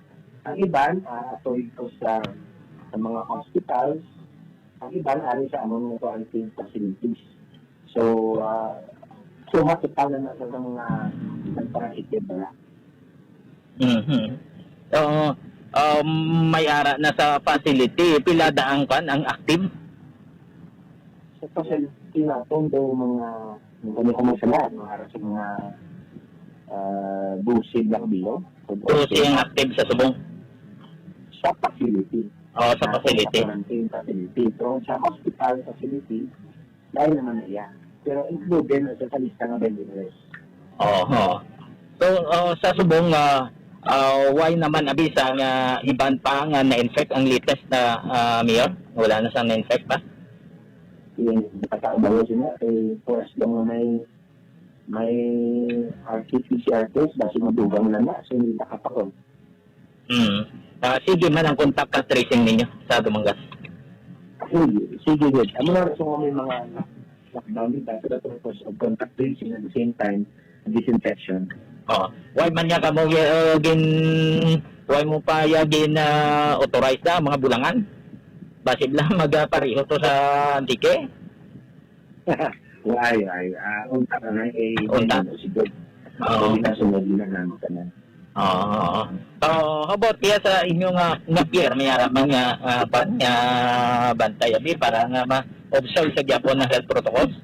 Ang iban, ah, ato ito sa, sa mga hospitals, ang iban, ari sa among quarantine facilities. So, ah, so, matupalan na sa mga nagparasikid na. Mhm. So, um, may ara na sa facility, pila da ang, kwan, ang active? Sa facility naton, daw mga, kung ano ko masala, mga ara sa mga, ah, dose lang bilog. Dose ang active sa subong? Sa facility. Oh, sa facility. Quarantine facility. Pero sa hospital facility, dahil naman na iya. Pero included na siya sa lista nga twenty-three. Oho. So, oh, sa subong, ah, ah, why naman abi sa nga iban pa nga na-infect ang latest na, ah, mayor? Wala na siyang na-infect pa? Yung nakatabaw siya, eh, first lang na may, may R T P C R test, basi madugang na na, so hindi nakapakon. Mm. Ah, sige man ang contact tracing ninyo sa Dumangas. Sige, sige, good. Amo na rason nga may mga lockdown dito for the purpose of contact tracing at the same time, disinfection. Oh, why man niya kamo, uh, gin, why mo pa ya gin, ah, authorize na mga bulangan? Basi lang magapareho to sa Antique? Why, why? Ah, unta ka na, eh, unta. Hindi na siguro. Oo. Hindi na sunod na naman ka na. Oo. So, how about kaya sa inyo nga, nga pier, may ara man nga, ah, pa-, nga bantay, abi, para nga ma-observe sa gyapon na health protocols?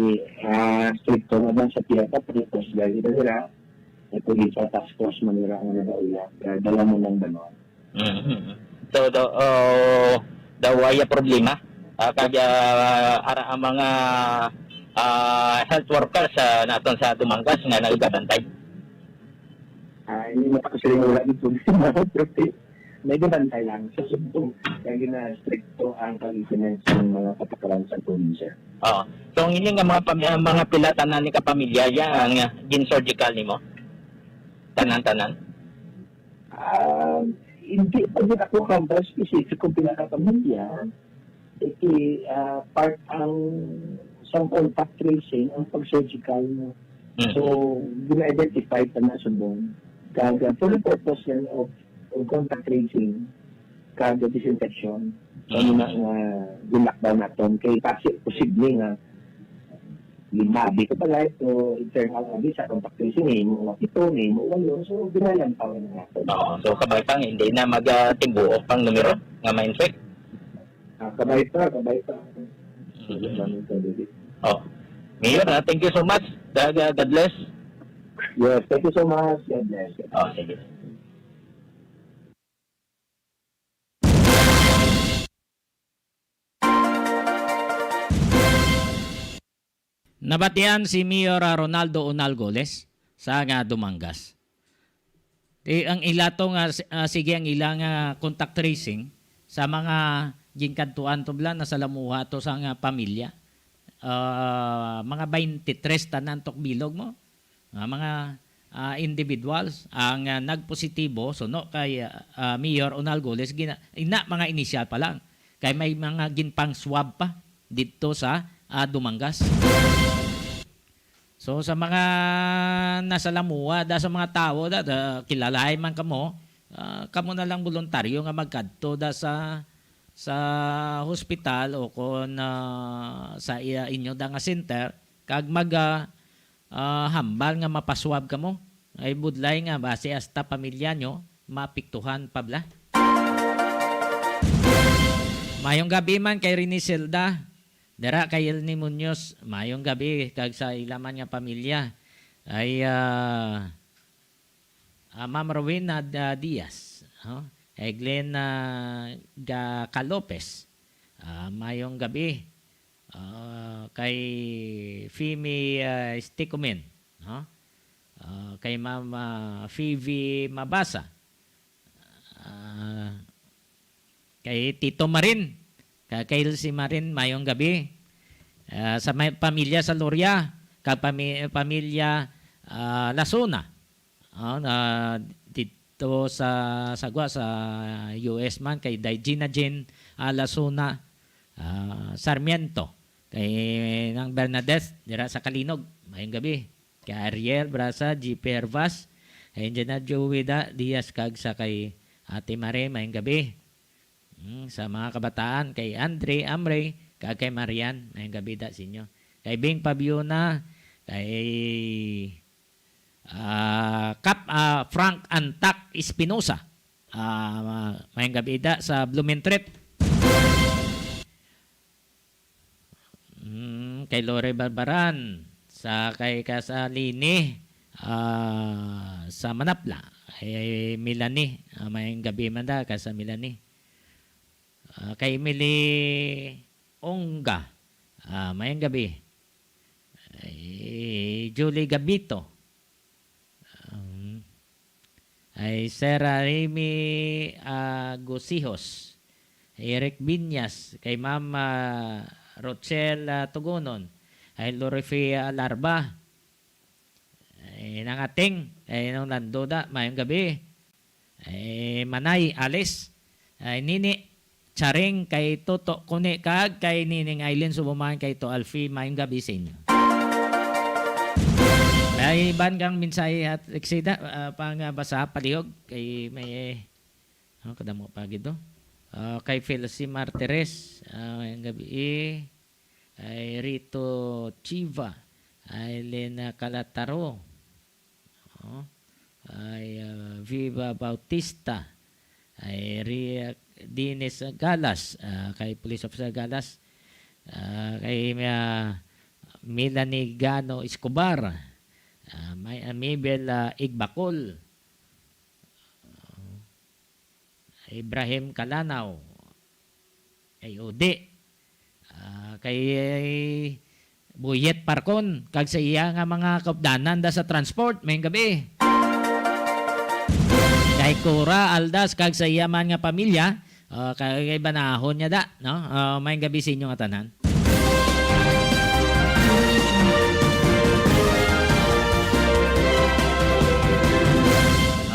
Eh, ah, stricto naman sa pier, tapos lagi na nila. Ito di sa task force man nila ang nagauya. Kaya dala mo ng balon. Mhm. So, do, oh, daw wala problema. Ah, kag, ah, ara ang mga, ah, health workers, ah, naton sa Dumangas nga nagabantay. Ah, hindi mo pa kasi wala yung problema. Pero may gabantay lang sa Sugbo. Kaya gina-stricto ang pag-implement sa mga patakaran sa probinsya. Oo. So, ang ini nga mga pam-, mga pila tanan ni kapamilya, ya, ang, ah, gin-surgical nimo? Tanan-tanan? Ah, hindi pa din ako kanta specific kung pila ka pamilya. Iti, ah, part ang sa contact tracing ang pag-surgical mo. Mm. So, gina-identify pa na subong. Kag, ah, for the purpose yan of, of contact tracing, kag disinfection, so, Mm. ano na nga gin-lockdown naton, kay kasi posible nga limabi ka pala ito, internal abi sa contact tracing, eh, mo pito, eh, mo walo, so, ginalan pa rin natin. Oo, so, kabay pang hindi na mag, ah, timbuok pang numero nga ma-infect. Ah, kabay pa, kabay pa. Mhm. Maraming salamat. Oh. Mayor, ah, thank you so much. God, ah, God bless. Yes, thank you so much. God bless. Oh, sige. Nabatian si Mayor, ah, Ronaldo Unal Goles sa nga Dumangas. Di, ang ila to nga, ah, sige ang ila nga contact tracing sa mga gingkadtuan to bala, nasalamuha to sa nga pamilya. Ah, mga twenty-three tanan tok bilog mo. Nga mga, ah, individuals ang, ah, nagpositibo suno kay, ah, ah, Mayor Unal Goles, gina-, ina, mga inisyal pa lang. Kay may mga ginpang-swab pa didto sa, ah, Dumangas. So, sa mga nasalamuha, da, sa mga tawo, da, da, kilalahay man kamo, ah, kamo na lang voluntaryo nga magkadto da sa, sa hospital o kon, ah, sa iya, inyo da nga center, kag mag, ah, ah, hambal nga mapaswab kamo. Ay budlay nga basi hasta pamilya nyo maapektuhan pa bala. Mayong gabi man kay Rene Zelda. Dira kay Elni Muñoz, mayong gabi kag sa ila man nga pamilya. Ay, ah, ah, Ma'am Rowena, ah, Diaz, oh, kay Glenn, ah, Ga-, Calopez. Ah, mayong gabi. Ah, kay Fimi, ah, Sticomin, no? Ah, kay Ma'am, ah, Fivi Mabasa. Ah, kay Tito Marin, ka-, kay si Marin, mayong gabi. Ah, sa may pamilya sa Loria, kag pami-, pamilya, ah, Lasuna. Ah, na didto sa Sagwa, sa U S man, kay Day Gina Jean, ah, Lasuna, ah, Sarmiento, kay Nang Bernadette, dira sa Kalinog, mayong gabi. Kay Ariel Brasa, G P Hervas, kay Engineer Joey Da-, Diaz, kag sa kay Ate Mare, mayong gabi. Mm, sa mga kabataan, kay Andre Amre, kag kay Marian, mayong gabi da sa inyo. Kay Bing Pabiona, kay, ah, Kap, ah, Frank Antak Espinosa, ah, mayong gabi da sa Blumentritt. Mm, kay Lore Barbaran, sa kay Kasalini, ah, sa Manapla, kay Melanie, ah, mayong gabi man da, Kasa Melanie. Ah, kay Emily Ongga, ah, mayong gabi. Ay, Julie Gabito. Um, ay Sarah Remy, ah, Gusihos. Eric Binyas, kay Ma'am, ah, Rochelle, ah, Tugunon. Ay Lorifi Alarba. Ay Nangating, ay Nong Lando da, mayong gabi. Ay Manay Alice. Ay Nini Charing, kay Toto Kuni, kag kay Nining Aileen Subuman, kay To Alfie, mayong gabi sa inyo. Ay iban kang mensahe at eksida, ah, pang, ah, basa palihog kay may, ah, kadamo pa gid to. Ah, kay Felcy Martires, ah, mayong gabi. Ay Rito Chiva, ay Lena Calataro, oh, ay, ah, Viva Bautista, ay Ria-, Dennis Galas, ah, kay Police Officer Galas, ah, kay, ah, Melanie Gano Escobar, ah, May, ah, Mabel, ah, Igbakol. Ah, Ibrahim Kalanaw. Ay, Udi. Ah, kay Buyet Parcon, kag sa iya nga mga kaupdanan da sa transport, may gabi. Kay Cora Aldas, kag sa iya man nga pamilya, ah, kay, kay banahon niya da, no? Ah, may gabi sa inyo nga tanan.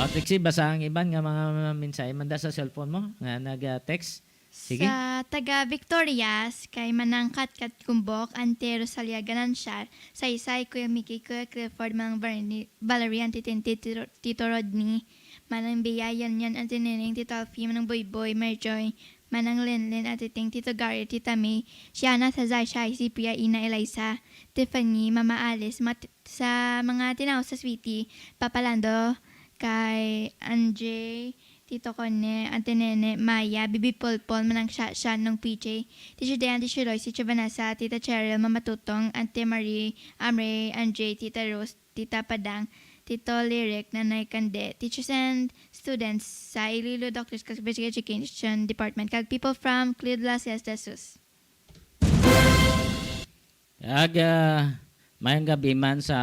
Ah, Trixie, basa ang iban nga mga mensahe man da sa cellphone mo nga nag-text. Sige. Sa taga Victorias, kay Manang Katkat Kumbok, Ante Rosalia Ganancial, Saysay, Kuya Mickey, Kuya Clifford, Manang Valerie, Valerie, Ante Tintin, Tito, Tito Rodney, Manang Bea, Yan Yan, Ante Neneng, Tito Alfie, Manang Boyboy, Marjoy, Manang Lenlen, Ate Ting, Tito Gary, Tita May, Shiana, Sazay, Shai, si Pia, Ina, Eliza, Tiffany, Mama Alice, mat-, sa mga tinaw sa Sweetie, Papa Lando, kay Anjay, Tito Cone, Ate Nene, Maya, Bibi Polpol, Manang Shasha, Nong P J, Teacher Dayan, Teacher Loy, Teacher Vanessa, Tita Cheryl, Mama Tutong, Ante Marie, Amre, Anjay, Tita Rose, Tita Padang, Tito Lyric, Nanay Kande, teachers and students sa Iloilo Doctors kag Special Education Department, kag people from Clio de las Islas Sus. Kag, ah, mayong gabi man sa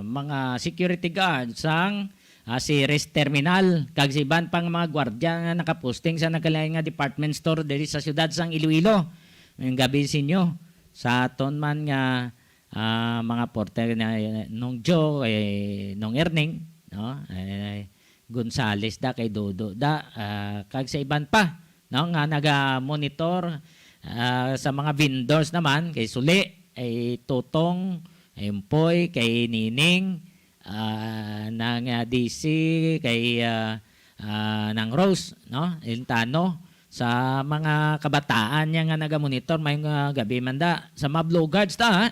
mga security guard sang, ah, Ceres Terminal, kag sa iban pang mga gwardiya nga nakaposting sa nagkalain nga department store diri sa siyudad sang Iloilo. Mayong gabi sa inyo. Sa aton man nga, ah, mga porter na, Nong Joe, eh, Nong Erning, no? Eh, Gonzales da, kay Dodo da, ah, kag sa iban pa, no, nga naga-monitor, ah, sa mga vendors naman, kay Suli, kay Totong, kay Empoy, kay Nining, ah, nang, ah, D C, kay, ah, ah, nang Rose, no, Lintano, sa mga kabataan niya nga naga-monitor, may nga gabi man da, sa mga Blue Guards ta, ha?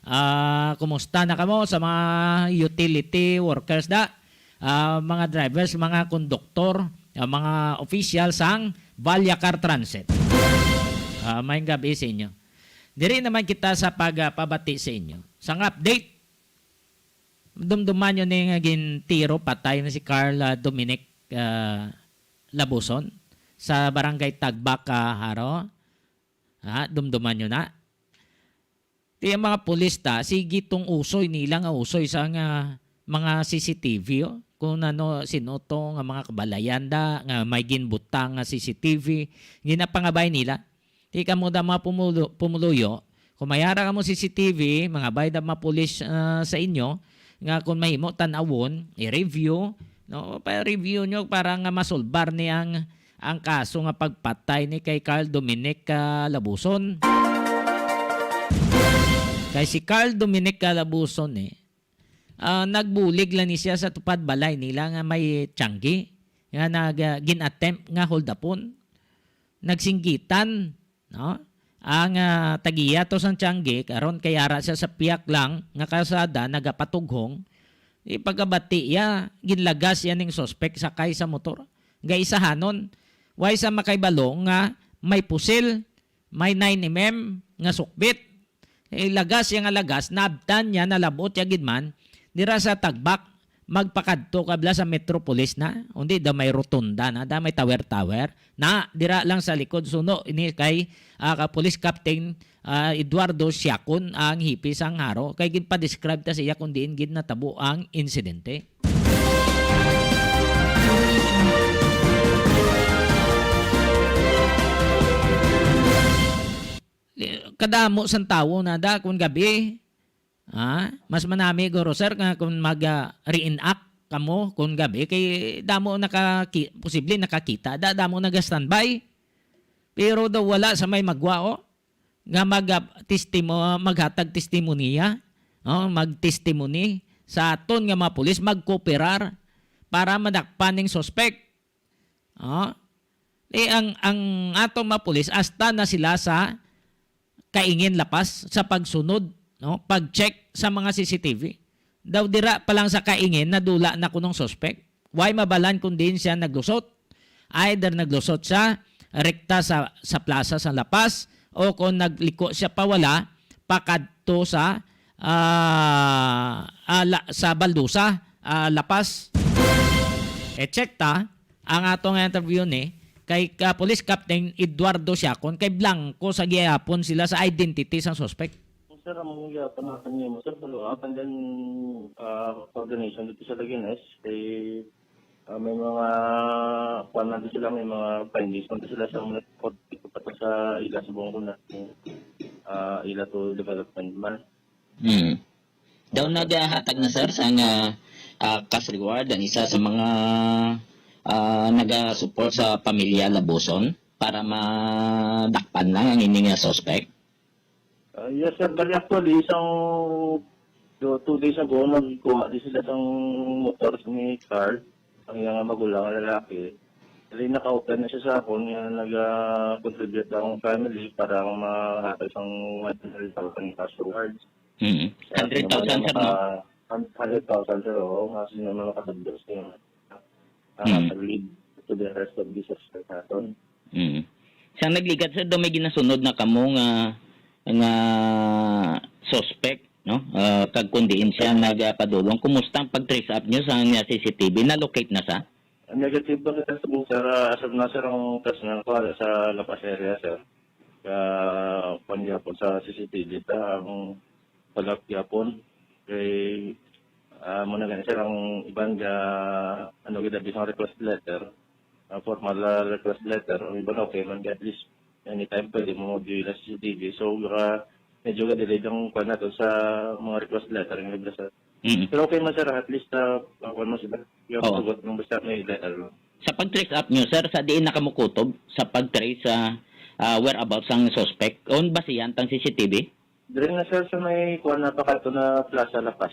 Ah, kumusta na kamo sa mga utility workers da? Ah, mga drivers, mga konduktor, ah, mga opisyal sang Valyacar Transit. Ah, mayong gabi sa inyo. Diri naman kita sa pagpabati sa inyo. Sang update, dumduman nyo ni nga gintiro patay na si Carl, ah, Dominic, ah, Labuson sa Barangay Tagbak, ah, Jaro. Ha, dumduman nyo na. Ti ang mga pulis ta, sige tong usoy nila nga usoy sa nga mga C C T V, oh. Kung ano, sino to nga mga kabalayan da, nga may ginbutang nga C C T V, ginapangabay nila. Ti kamo da mga pumulo-, pumuluyo, kung may ara kamo C C T V, mangabay da mga pulis, ah, sa inyo, nga kung mahimo tan-awon, i-review, no? Pa-review nyo para nga masulbar ni ang, ang kaso nga pagpatay ni kay Carl Dominic, ah, Labuson. Kay si Carl Dominic Calabuson, eh, ah, nagbulig lang ni siya sa tupad balay nila nga may tiyanggi nga nag, ah, gin-attempt nga hold-upon. Nagsinggitan, no? Ang, ah, tagiya to sang tiyanggi, karon kay ara siya sa pihak lang nga kalsada, nagapatughong. Di pagkabati iya, ginlagas iya ning suspek sakay sa motor. Gaisahanon, way sa makahibalo nga may pusil, may nine M M nga sukbit. Eh, lagas iya nga lagas, naabtan niya, nalab-ot iya gid man, dira sa Tagbak, magpakadto ka bala sa Metro Police na, undi daw may rotunda na, daw may tower-tower. Na, dira lang sa likod, suno ini kay, ah, ka Police Captain, ah, Eduardo Siacon, ang hipi sang Jaro, kay ginpa-describe ta sa iya kung diin gid natabo ang insidente. Kadamo sang tawo na da kun gabi. Ah, mas manami guro, sir, nga kun mag, ah, reenact kamo kun gabi kay damo nakaki-, posible nakakita da, damo naga-standby. Pero daw wala sa may magwa, oh, nga mag, ah, testimo-, maghatag testimonya, oh, magtestimony sa aton nga mga pulis, magkooperar para madakpan ning suspek. Oh. Di ang, ang aton mga pulis, hasta na sila sa Kaingin, La Paz, sa pagsunod, no? Pag-check sa mga C C T V. Daw dira pa lang sa Kaingin, nadula na kunong suspek. Way mabalan kung diin siya naglusot. Either naglusot siya rekta sa, sa plaza sa La Paz o kung nagliko siya pawala, pakadto sa, ah, ah, la-, sa Baldusa, ah, La Paz. E, check ta ang ato nga interview ni kay ka Police Captain Eduardo Siacon, kay blanco sa gihapon sila sa identity sang suspect. Sir, ang mga gihapon natin niya, sir, follow up and then, ah, coordination dito sa Lagunes, kay, ah, may mga, kuwan na sila, may mga findings na sila sa mga report dito pa sa ila sa buong na, ah, ila to development man. Hmm. Daw nagahatag na, sir, sang, ah, ah, cash reward ang isa sa mga, ah, naga-support sa pamilya Labuson para madakpan lang ang ini nga suspect? Ah, yes, sir. Bali, actually, isang, do-, two days ago, nagkuha din sila sang motor ni Carl, ang iyang magulang nga lalaki. Dali, naka-open na siya sa akon nga naga-contribute ang family para mahatag sang one hundred thousand cash rewards. Mm. Sa Hundred thousand, sino man sir, no? Maka-, hundred thousand, sir, oo. Nga sino man makadagdag sa inyo. Ah, Mm. Sa lead to the rest of the suspect naton. Mm. Sa nagligad, sir, daw may ginasunod na kamo nga, nga suspect, no? Ah, kag kung diin siya nagapadulong, kumusta ang pag-trace up nyo sa nga C C T V? Na-locate na sa? Negative pa kita sa, sir, ah, as of now, sir, ang test na kuha sa La Paz area, sir. Ka, kuwan gyapon sa C C T V ta ang pag-up gyapon. Kay, ah, mo na gani, sir, ang iban ga, ano, gid, bisang request letter, ah, formal, ah, request letter, ang iban okay man, at least anytime pwede mo mag-view na C C T V. So, ah, medyo ga-delayed ang kuwan nato sa mga request letter nga gid, sir. Mm. Pero okay man, sir, at least, ah, ah, kuwan mo sila. Yung Oo. Sugot ng basta may letter lang. Sa pag-trace up nyo, sir, sa diin na kamo kutob sa pag-trace sa, ah, whereabouts sang suspect? Kung basihan tang C C T V? Diri na, sir, sa may kuwan na pakadto na Plaza La Paz.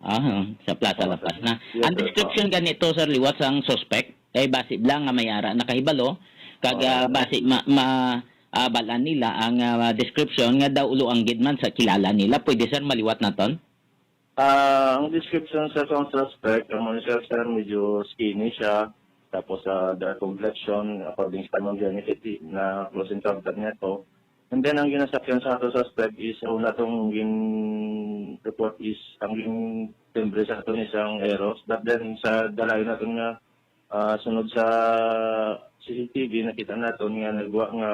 Ah, sa Plaza Oo, La Paz sir. Na. Yes, sir. Ang description ganito, sir, liwat sang suspect, kay basi lang nga may ara nakahibalo, kag, Oo, ah, sir. Basi ma-, ma-, ah, balan nila ang, ah, description nga daw uluang gid man sa kilala nila. Pwede, sir, maliwat naton? Ah, ang description, sir, sa suspect, ang mga, sir, sir, medyo skinny siya. Tapos, ah, dark complexion, according sa mga benefit na close encounter niya to. And then, ang ginasakyan sa ato suspect is, una tong gin-report is, ang gin-timbre sa ato ni isang Aerox. But then, sa dalayon naton nga, ah, sunod sa C C T V, nakita naton nga nagwa nga,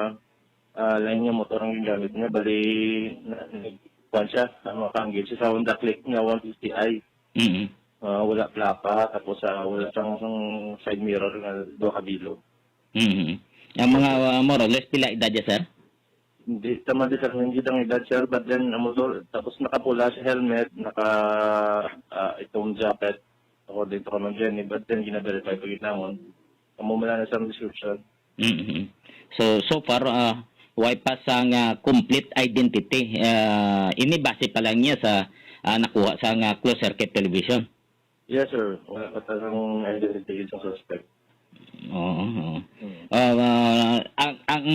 ah, lain nga motor ang gingamit niya. Bali, na, na, kuwan siya, ano, makaanggil siya sa Honda Click nga one fifty i. Mm. Ah, wala plaka, tapos, ah, wala siyang side mirror nga duha ka bilog. Mm. Ang mga, ah, more or less, pila edad niya, sir? Hindi, tama di, sir, hindi ang edad, sir, but then, ang motor, tapos nakapula sa helmet, naka, ah, itong jacket, according to Ma'am Jenny, but then, gina-verify pa gid namon. Amo man lang sa description. Mm-hmm. So, so far, ah, way pa sa nga complete identity. Ah, ini base pa lang niya sa, ah, nakuha sa nga closed circuit television. Yes, sir. Wala pa talagang identity sa suspect. Oo, oo. Hmm. Ah, ah, ang, ang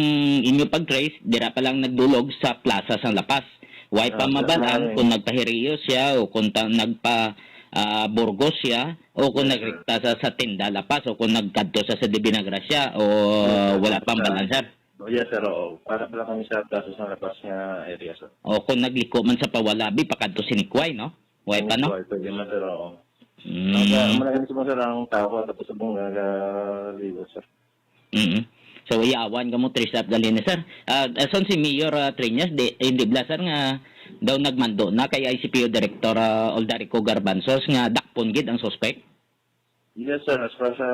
inyo pag-trace, dira pa lang nagdulog sa plaza sa La Paz. Way pa Ah, mabalaan wala na eh. Kung nagpahiriyo siya o kung ta-, nagpa, ah, Burgos siya o kung Yes, sir. nagrekta sa, sa Tinda La Paz o kung nagkadto sa, sa Divina Gracia o Yes, sir. wala pang Sa balaan, sir? Oh, yes, sir. Oo. Para pala kami sa plaza sa La Paz nga area, sir. O kung nagliko man sa Pawalabi, pakadto Sinikway, no? Way pa, no? Pwede, pwede man, sir, oo. Mm. Ang, ah, marami sa mga, sir, ang tao, tapos sa mga nagaligo, sir. Mm. So, iyawan ka mo, trace up gali ni, sir. Ah, ason si Mayor, ah, Treñas, di, hindi bla, sir, nga daw nagmando na kay I C P O Director, ah, Oldarico Garbanzos nga dakpon gid ang suspect? Yes, sir. As far sa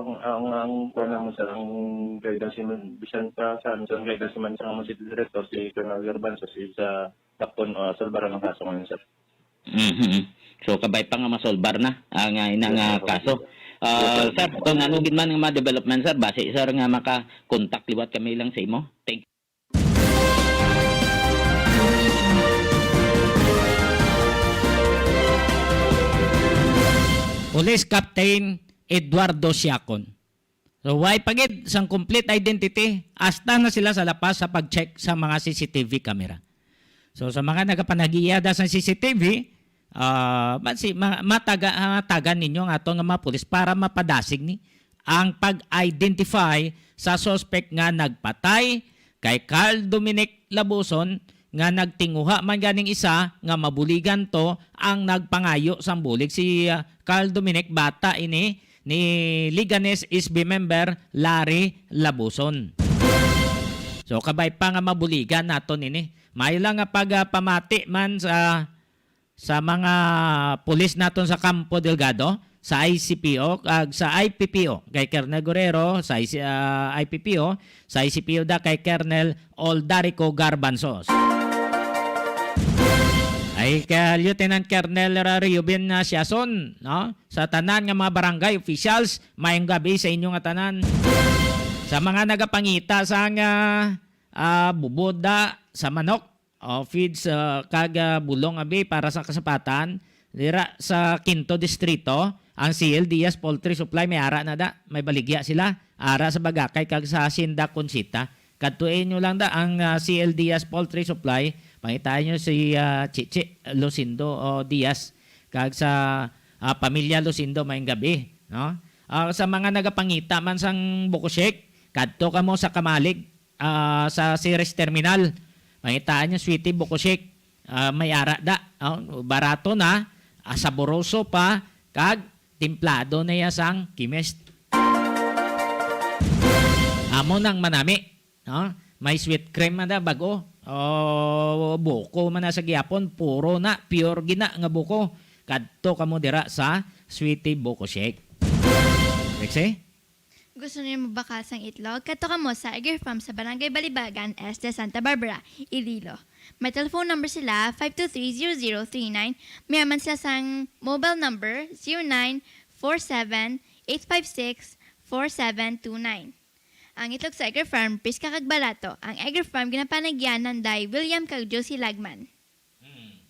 ang, ang, ang kuwan naman, sir, ang guidance naman, bisan pa sa amin, sir, ang guidance naman sa among city director, si Colonel Garbanzo, si sa Dakpon, uh, Salbaran ang kaso ngayon, sir. Mhm. So, kabay pa nga masolbar na ang, ah, ina Yes, nga sir. kaso. Ah, Yes, sir. sir, kung ano gid man nga mga development, sir, basi, sir, nga maka-contact liwat kami lang sa imo. Thank Police Captain Eduardo Siacon. So, way pa gid sang complete identity, hasta na sila sa La Paz sa pag-check sa mga C C T V camera. So, sa mga nagapanagiya da sa C C T V, ah, man si, ma-, mataga-, ah, tagan ninyo ang aton nga mga pulis para mapadasig ni ang pag-identify sa suspect nga nagpatay kay Carl Dominic Labuson nga nagtinguha man ganing isa nga mabuligan to ang nagpangayo sang bulig. Si, ah, Carl Dominic, bata ini ni Leganes S B member Larry Labuson. So, kabay pa nga mabuligan naton ini. Maayo lang nga pag, ah, pamati man sa, sa mga pulis naton sa Campo Delgado, sa I C P O, kag sa I P P O, kay Colonel Guerrero, sa I C, ah, I P P O, sa I C P O da kay Colonel Oldarico Garbanzos. Ay, kay Lieutenant Colonel Ra-, Reuben, ah, Siason, no? Sa tanan nga mga barangay officials, maayong gabi sa inyo nga tanan. Sa mga nagapangita sang, ah, ah, buboda sa manok, o feeds, ah, kag, ah, bulong abi para sa kasapatan, dira sa Quinto Distrito, ang C L Diaz Poultry Supply may ara na da, may baligya sila, ara sa Bagakay kag sa Hacienda Conchita. Kadtuin nyo lang da ang, ah, C L Diaz Poultry Supply, pangitaan nyo si, ah, Chichi Lucindo o Diaz kag sa, ah, pamilya Lucindo, maayong gabi, no? Ah, sa mga nagapangita man sang buko shake, kadto kamo sa Kamalig, ah, sa Ceres Terminal. Pangitaan nyo, Sweetie Buko Shake. Ah, may ara da. Oh, barato na, ah, saboroso pa, kag timplado na iya sang kimist. Amo nang manami, no? May sweet cream man da, bago. Oh, buko man na sa gihapon, puro na, pure gina nga buko. Kadto kamo dira sa Sweetie Buko Shake. Lexi? Gusto niyo mabakal sang itlog? Kadto kamo sa Egger Farm sa Barangay Balibagan, Este, Santa Barbara, Iloilo. May telephone number sila, five two three zero zero three nine. May man sila sang mobile number, zero nine four seven, eight five six, four seven two nine. Ang itlog sa Egger Farm, piska kag barato. Ang Egger Farm, ginapanagyanan day William kag Josie Lagman. Hmm.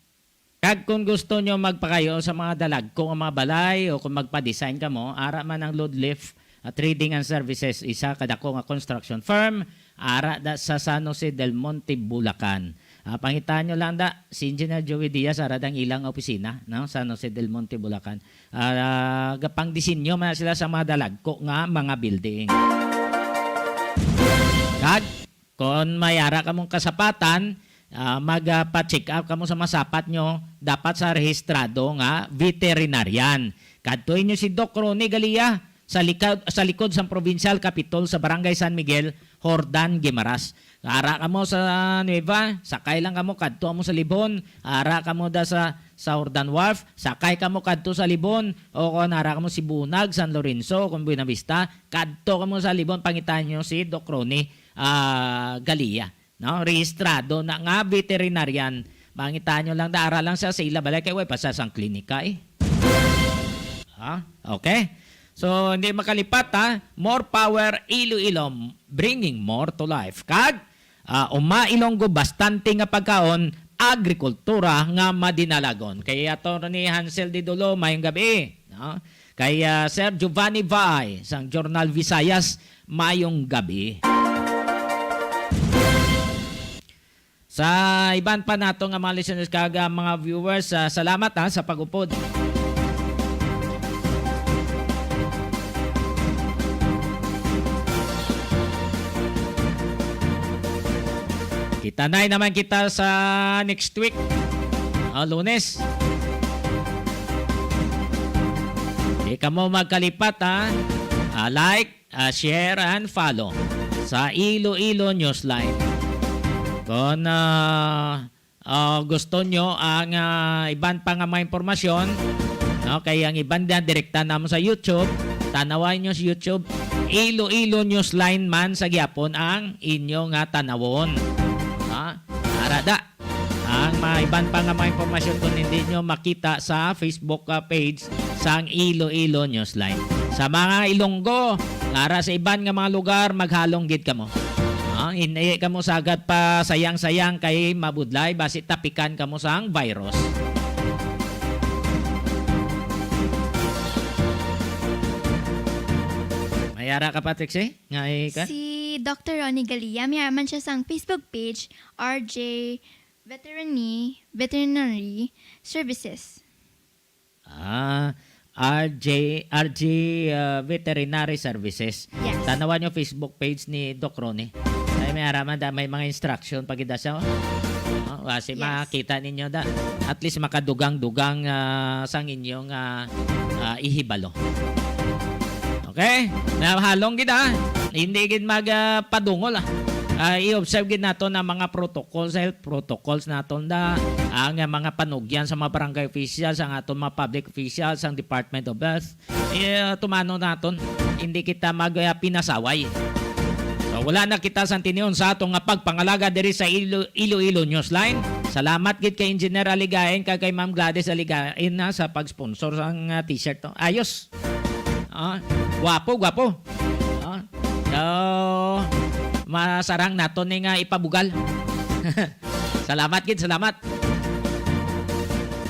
Kag kung gusto nyo magpakayo sa mga dalagko nga mga balay o kung magpa-design kamo, ara man ang Ludliff, ah, Trading and Services, isa ka dako nga construction firm, ara da sa San Jose del Monte, Bulacan. Ah, pangitaan nyo lang da, si Engineer Joey Diaz, ara da ang ilang opisina, no? San Jose del Monte, Bulacan. Ah, gapangdisenyo man sila sa mga dalagko nga mga building. Kag kon may ara kamong kasapatan, ah, mag, ah, pa-check up kamo sa masapat nyo, dapat sa rehistrado nga veterinarian. Kadtuin nyo si Doc Ronnie Galia sa likod, sa likod sang Provincial Capitol sa Barangay San Miguel, Jordan, Guimaras. Ara kamo sa Nueva, sakay lang kamo, kadto mo sa Libon. Ara kamo da sa, sa Jordan Wharf, sakay kamo kadto sa Libon. O kung ara kamo Sibunag, San Lorenzo, kung Buenavista, kadto kamo sa Libon, pangitaan nyo si Doc Ronnie, ah, Galia. No? Rehistrado na nga veterinarian. Pangitaan nyo lang, da, ara lang sa, sa ila balay, kay way pa sa sang klinika, eh. Ha? Okay? So, hindi makalipat, ha? More power, Iloilo, bringing more to life. Kag, ah, Uma Ilonggo, bastante nga pagkaon, agrikultura nga madinalagon. Kay Attorney Hansel Didulo, mayong gabi, no? Kay, ah, Sir Giovanni Vai, sang Journal Visayas, mayong gabi. Sa iban pa nato nga mga listeners kag, ah, mga viewers, ah, salamat, ha, sa pag-upod. Kita na naman kita sa next week, ah, Lunes. Di kamo magkalipat, ha. Ah, like, ah, share and follow sa Iloilo Newsline. Kung, ah, ah, gusto nyo ang, ah, iban pa nga mga impormasyon, no? Kay ang iban na direkta namo sa YouTube, tanawan nyo sa YouTube, Iloilo Newsline man sa gihapon ang inyo nga tanawon. Ha? Ara da. Ang mga iban pa nga mga impormasyon kung hindi nyo makita sa Facebook, ah, page sang Iloilo Newsline. Sa mga Ilonggo, ara sa iban nga mga lugar, maghalong gid kamo. Ah, hindi kamo sagad pa sayang-sayang kay mabudlay, basi tapikan kamo sang virus. May ara ka, Patrick, si? Nga, eh, ka? Si Doctor Ronnie Galia, may man siya sang Facebook page, R J Veterinary, Veterinary Services. Ah, R J, R J, ah, Veterinary Services. Yes. Tanawan nyo Facebook page ni Doc Ronnie. Ay, may araman da, may mga instruction pag idasa, oh. Ah, basi Yes. makita ninyo da. At least makadugang-dugang, ah, sang inyong, ah, ah, ihibalo. Okay? Nahalong gid, ah. Hindi gid mag, ah, padungol, ah. Ah, i-observe gid nato na mga protocols, health protocols naton da, ang, ah, mga panugyan sa mga barangay officials, ang aton mga public officials, ang Department of Health. Eh, tumano naton, hindi kita mag, ah, pinasaway. So, wala na kita sang tinion sa aton nga pagpangalaga diri sa Ilo-, Iloilo Newsline. Salamat gid kay Engineer Aligain kag kay Ma'am Gladys Aligain na sa pag-sponsor sang, ah, t-shirt to. Ayos. Ah, guwapo, guwapo. Ah. So, masarang naton ni nga ipabugal. Salamat gid, salamat.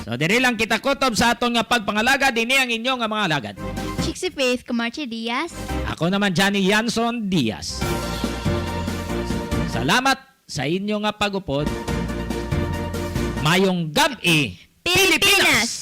So, diri lang kita kutob sa aton nga pagpangalaga. Dini ang inyo nga mga alagad. Chixie Faith Comarche Diaz. Ako naman, Johnny Yanson Diaz. Salamat sa inyo nga pag-upod. Mayong gab-i, Pilipinas!